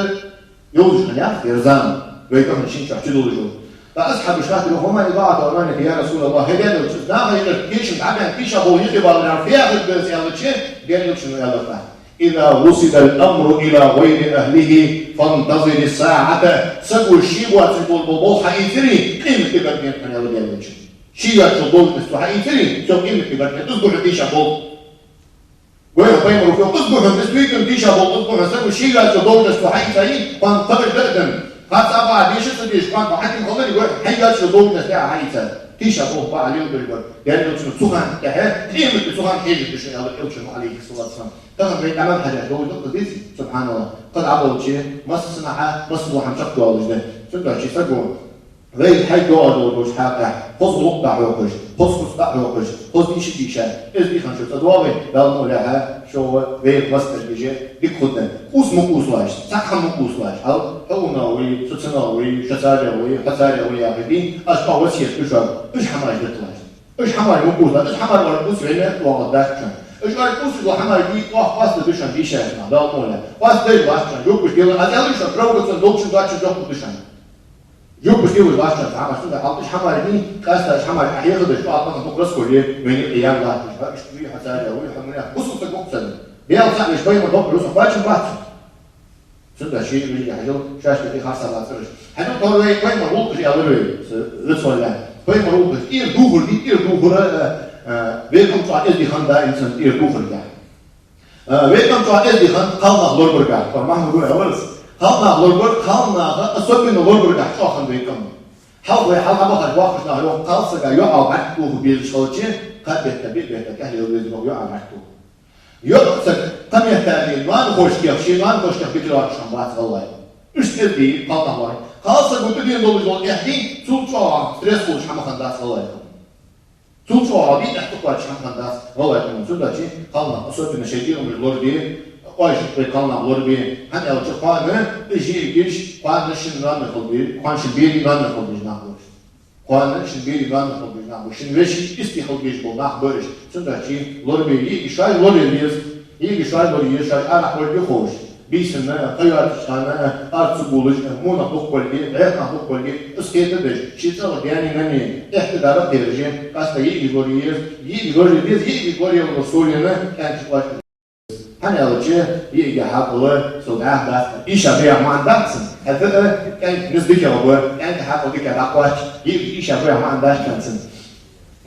йовзаш хиннаяц ер зама, вай тахан шин чу чудолаш йола. ТӀаккха асхьабаша хаьттар йоах: «وما إضاعة الأمانة يا رسول الله؟» ХӀай Даьла Элча, из наха юкъера тийшам дӀабаьнна, тийшаболх юкъе балар фу яхилга да из аьлча, Даьла Элчано аьлар тӀаккха: «إذا وصل الأمر إلى غير أهله فانتظر الساعة». Саго ше боацаш бола болх хьаийцаре, къематди гаргаденад хьона, аьлар Даьла Элчано. Ше йоацаш йола должность цо хьаийцаре, всё, къематди гаргаденад. Из ба хьона тийшаболх. Гой хьона, пайхамара йоах, из ба хьона, действительно, тийшаболх из ба хьона. Саго ше йоацаш йола должность цо хьаийцаре, кхоана кхаъаш дар из. Хьа цхьа бакъахьа деша ца дезаш, кхоана хьаким хиларе, гой хьона, хьай йоацаш йола должность тӀа хьаийцар. Тийшаболх бакъахьа леладеш вар Даьла Элчано цу хана тӀехьа, къематди цу хана хьежаргда шо, аьлар Элчано, Ӏалайхи ссалату вассалам. Тахан вай къаман хьажа долаш да, деций, субхьаналлахӀ. Кхы дӀаболча, масса санна, масса дола хӀама чакхдоалаш да. Цудухьа саго вай хьай доагӀаш долча хьакъехьа, хоза гӀулакх дӀахьокхаш, хоза куц дӀахьокхаш, хоза дийша дийша, эздий хинна шо цӀадоагӀе, Далла мукъалехьа, шо вайх массанега дика хургда. Куц ма кхувсалаш, цхьаккха хӀама ма кхувсалаш. Хьал, хьо укханах ва, со цунах ва, шо царех ва, хьо царех ва яхаш, аз тӀа васкет ду шуга, уж хӀамаш диталаш. Уж хӀамаш ма кхувсалаш, уж хӀамаш вар кхувсавенна оагӀоргдац шоана. Уж вар кхувсаш дола хӀамаш дий, оаха къоастаду шоана дийшача наха, Далла мукъалехьа. Къоастадеш латт шоана, жоп уж делар, аз аьлар шоана, провокационни долчун доацачун жоп лургда шоана. Жопаш тӀа вуж лаьттача хӀамаш, цудухьа хьалха уж хӀамаш дий, къаьстта уж хӀамаш Ӏохьехадеш, тӀаккха дукха раскол е вайна юкъе ян латташ, хӀа, иштта вий, хьо царга вий, хьо мунах, бусалба саг ва-кх царна. Даьла цаӀ веш пайхамар доккхар ва со, кхоачам бац. Цудухьа ший вижиге хьажал, шоашта тӀа харцахьа лаьцараш. Хьажал, тхьовра вай пайхамара гӀулакхаш аьлар вай, с-, вецваллахӀ. Пайхамара гӀулакхаш, тӀера духар дий, тӀера духар, э, э, вай къам чӀоагӀа эздий хиннад, инсан тӀера духаргахь. Э, вай къам чӀоагӀа эздий хиннад кхалнах лорабаргахь. Тхьовра Махьмуда аьлар из. Кхалнах лорабар, кхалнаха особенно лорабаргахь чӀоагӀа хиннад вай къам. Хьалха вай хьалха бахаш бохкаш нах йоах, кхалсага йоӀа бӀарг тоха безаш хилча, кхаъ бетта, биъ бетта тӀехьа лела веза йоӀа бӀарг тоха. ЙоӀ саг кхаметтел ноанахошкех, ший ноанахошкех дика лоархӀаш хиннабац гӀалгӀай. Иштта эздий кхалнах лоархӀ. Кхалсаго тӀадена долаш дола эхь дий, цул чӀоагӀа стресс хулаш хӀама хиннадац гӀалгӀай. Цул чӀоагӀа дий, эхь тӀакхоачаш хӀама хиннадац гӀалгӀай. Цудухьа кхалнах особенно шоай дегӀамаш лорабе, оаш вай кхалнах лорабе, хӀана аьлча кхоана уж йиӀигаш, кхоана шун ноаной хила беза, кхоана шун берий ноаной хила беза нах ба уж. Кхоана шун берий ноаной хила беза нах ба уж, шун веший истий хила безаш бола нах ба уж. Цудухьа лорабе, йиӀигаш шоаш лорае еза, йиӀигаш шоаш лорае еза, шоаш арахьа болга ховш. Бийсанна, кхыйоацача хана, арц ца гулаш, мунах дукха болга, гӀертах дукха болга, из кхетадеш, ший цӀагӀа даьна-нанна эхь тӀадара а дераш, къаьстта йиӀигаш лорае еза, йиӀигаш лорае еза, йиӀигаш лорае еза, лорае еза, кӀаьнкаш лоархӀа. ХӀана аьлча, йиӀига хьаькъал, со дӀаьха дац, ийша беха маӀан дац цун. ХӀаьта а кӀаьнк низ дикагӀа ба, кӀаьнка хьаькъал дика дӀакхоач, йиӀига ийша беха маӀан дац цун.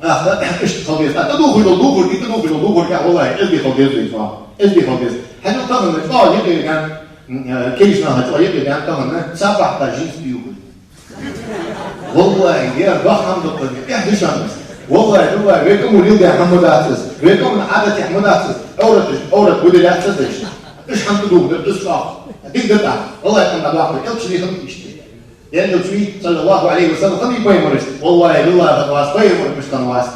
Аха, иштта хила деза. ТӀадувхаш дола духар, тӀадувхаш дола духар, валлахӀи, эздий хила деза вай цо. Эздий хила деза. Хьажал, тахан чӀоагӀа юкъе даьнна, м, э, кагийча наха чӀоагӀа юкъе даьнна тахан цхьа бахьан да жинс дувхар. ВаллахӀи, ер бахьан да-кх, эхь да шоана из. ВаллахӀи, биллахӀи, вай къаман леладаь хӀама дац из. Вай къаман Ӏадатех ма дац из. Ӏовраташ, Ӏоврат гуди лаьцад из. Уж хӀама тӀадувхар, из чӀоагӀа. Дика да тӀаккха. ВаллахӀи, къам дӀадоаккхар, элча дика хиннад иштта. Даьла элча вий, саллаллахӀу Ӏалайхи ва саллам, хиннавий пайхамар иштта? ВаллахӀи, биллахӀи, хиннавац, пайхамар мишта хиннавац.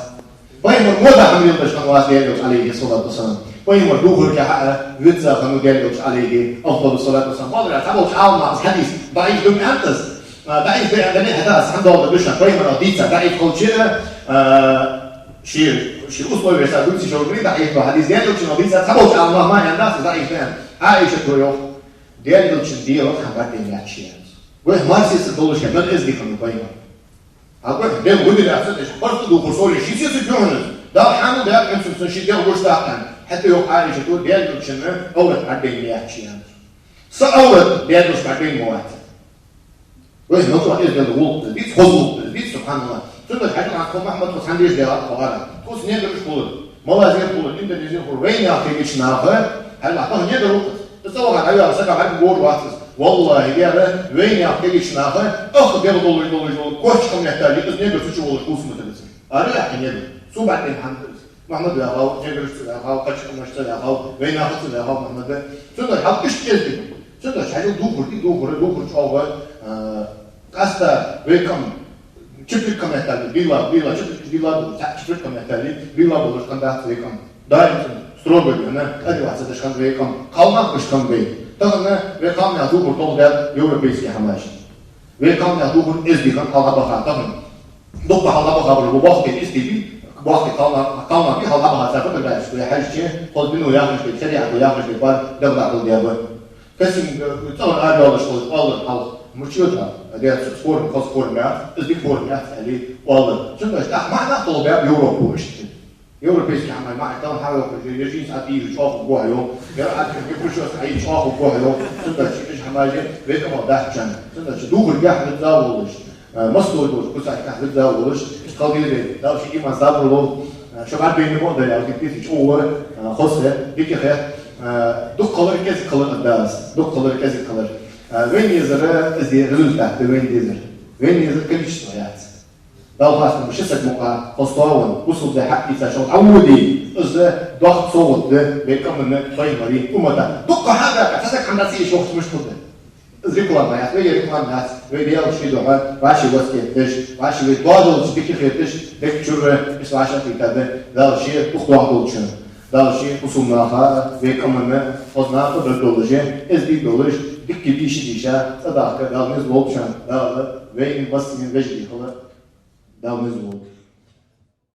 Пайхамар мо да хӀама леладеш хиннавац Даьла элча, Ӏалайхи ссалату вассалам. Пайхамар дувхаргахьа а визза хиннав Даьла элча, Ӏалайхи афдалу ссалату вассалам. Бакъда, цхьаболча Ӏаламнаха из хьадис даӀиф да аьннад из. А, даӀиф да аьнна дале, хӀаьта аз хӀама доаладергда шоана, пайхамара дийца даӀиф хилча а, а, ший, ший условеш са гуци шоргали даӀиф да хьадис, Даьла элчанах дийца, цхьаболча Ӏаламнаха ма аьннад из, даӀиф да аьнна. Ӏайшата йоах, Даьла элчан дегӀах хӀама бӀаргадайна яц ший, аьннад. Вай марсеца долаш хиннав, эздий хиннав пайхамар. Хьакъехьа дегӀ гуди лаьцад уж, барзкъа дувхар совле, ший сесаг ю хьона из. Дала хьанал даьккха хьона цунна, ший дегӀ гуш дац аьнна. ХӀаьта йоах Ӏайшата, Даьла элчан Ӏоврат бӀаргадайна ма яц ший, аьннад. Са Ӏоврат Даьла элча бӀаргадайна ма вац. Вай мел чӀоагӀа эздел гӀулакх да из, хоза гӀулакх да из, субхьаналлахӀ. Цудухьа хьажал, хьа тхо Махьмад, тхо цхьана деш дела тхо ара. Тхо са неграш хулар, малазер хулар, индонезер хулар, вайнаьха кагийча наха, хьажал, тахан негр ва-кх из. Из цӀаваха дӀаваьгӀа сага хьарга гора вац из. ВаллахӀи, дера, вайнаьха кагийча наха ах дегӀ долаш, долаш, долаш, кочча хӀама меттали, из негр цу чу волаш хӀусаматар из. Ара лаьхьа негр. Цо бӀаргадайна хӀама да из. Махьмад ваьгӀав, неграшца ваьгӀав, кхыча къамашца ваьгӀав, вайнахаца ваьгӀав Махьмад. Цудухьа хьал иштта эздий. Цудухьа хьажал, дувхар дий, дувхар, дувхар чӀоагӀа, а, къаьстта вай къам чиприк хӀама меттали, бийла, бийла, чиприк бийла ду, цхьа чиприк хӀама меттали, бийла болаш хиннадац вай къам. Даим цун строгой хинна, къаьри вац деш хиннад вай къам. Кхалнах иштта хиннаб вай. Тахан вай кхалнаьха дувхар толхадаьд европейски хӀамаш. Вай кхалнаьха дувхар эздий хиннад хьалха баха тахан. Дукха хьалха баха болаш ба боккхий эздий, боккхий кхалнах, кхалнах бий хьалха баха, цар фотографеш вай хьежача, хоза дино яхаш да, шариӀато яхаш да, бар дагадахьа дала даьба. Касин, э, цӀагӀара арабаьлаш хоза оалар хьалха. Мича йода, дера, цу форма, хоза форма яц, из дика форма яц, аьле оалар. Цудухьа тӀаккха маӀа нах толхабаьб Европо иштта. Европейски хӀамай маӀа тӀа хьайоаккхаш, я жийна схьа тийжа чӀоагӀа гохь йо, я Ӏадика прическа хьайича чӀоагӀа гохь йо. Цудухьа уж хӀамаш вай къамах дац шоана. Цудухьа дувхаргахьа визза волаш, э, массадолча кусачкахьа визза волаш, хила деза, Дала ший иман, сабар лолда, э, шо бӀаргадайна ма дарий, аьле, дика дийца чӀоагӀа, э, хоза хет, дика хет, э, дукха хилар, кӀезига хилар, дас, дукха хилар, кӀезига хилар. Э, вайна езар, из результат да вайна дезар. Вайна езар количество яц. Дала хастам ба, ши саг мукъагӀа хоза тоавенна, бусалба ди хьатӀаийца шоана дӀаводе, из доккха совгӀат да вай къаманна, пайхамара, уммата. Дукха хьадаккха, цхьа саг хӀама дац, из воккхача мишта хургда. Из реклама яц, вай реклама яц, вай Даьла ший духьа, вӀаший васкет деш, вӀаший вай доадолча дика хеташ, дика чура, из вӀашагӀкхийтта да, Дала ший духьа доаха долчун. Дала ший бусалба наха, вай къаманна, хоза наха дар долаш, эздий долаш, дика дийша дийша, цӀадахка, Дала низ лолда шоана, Дала вайна массанена вежарий хила. Дала низ лолда.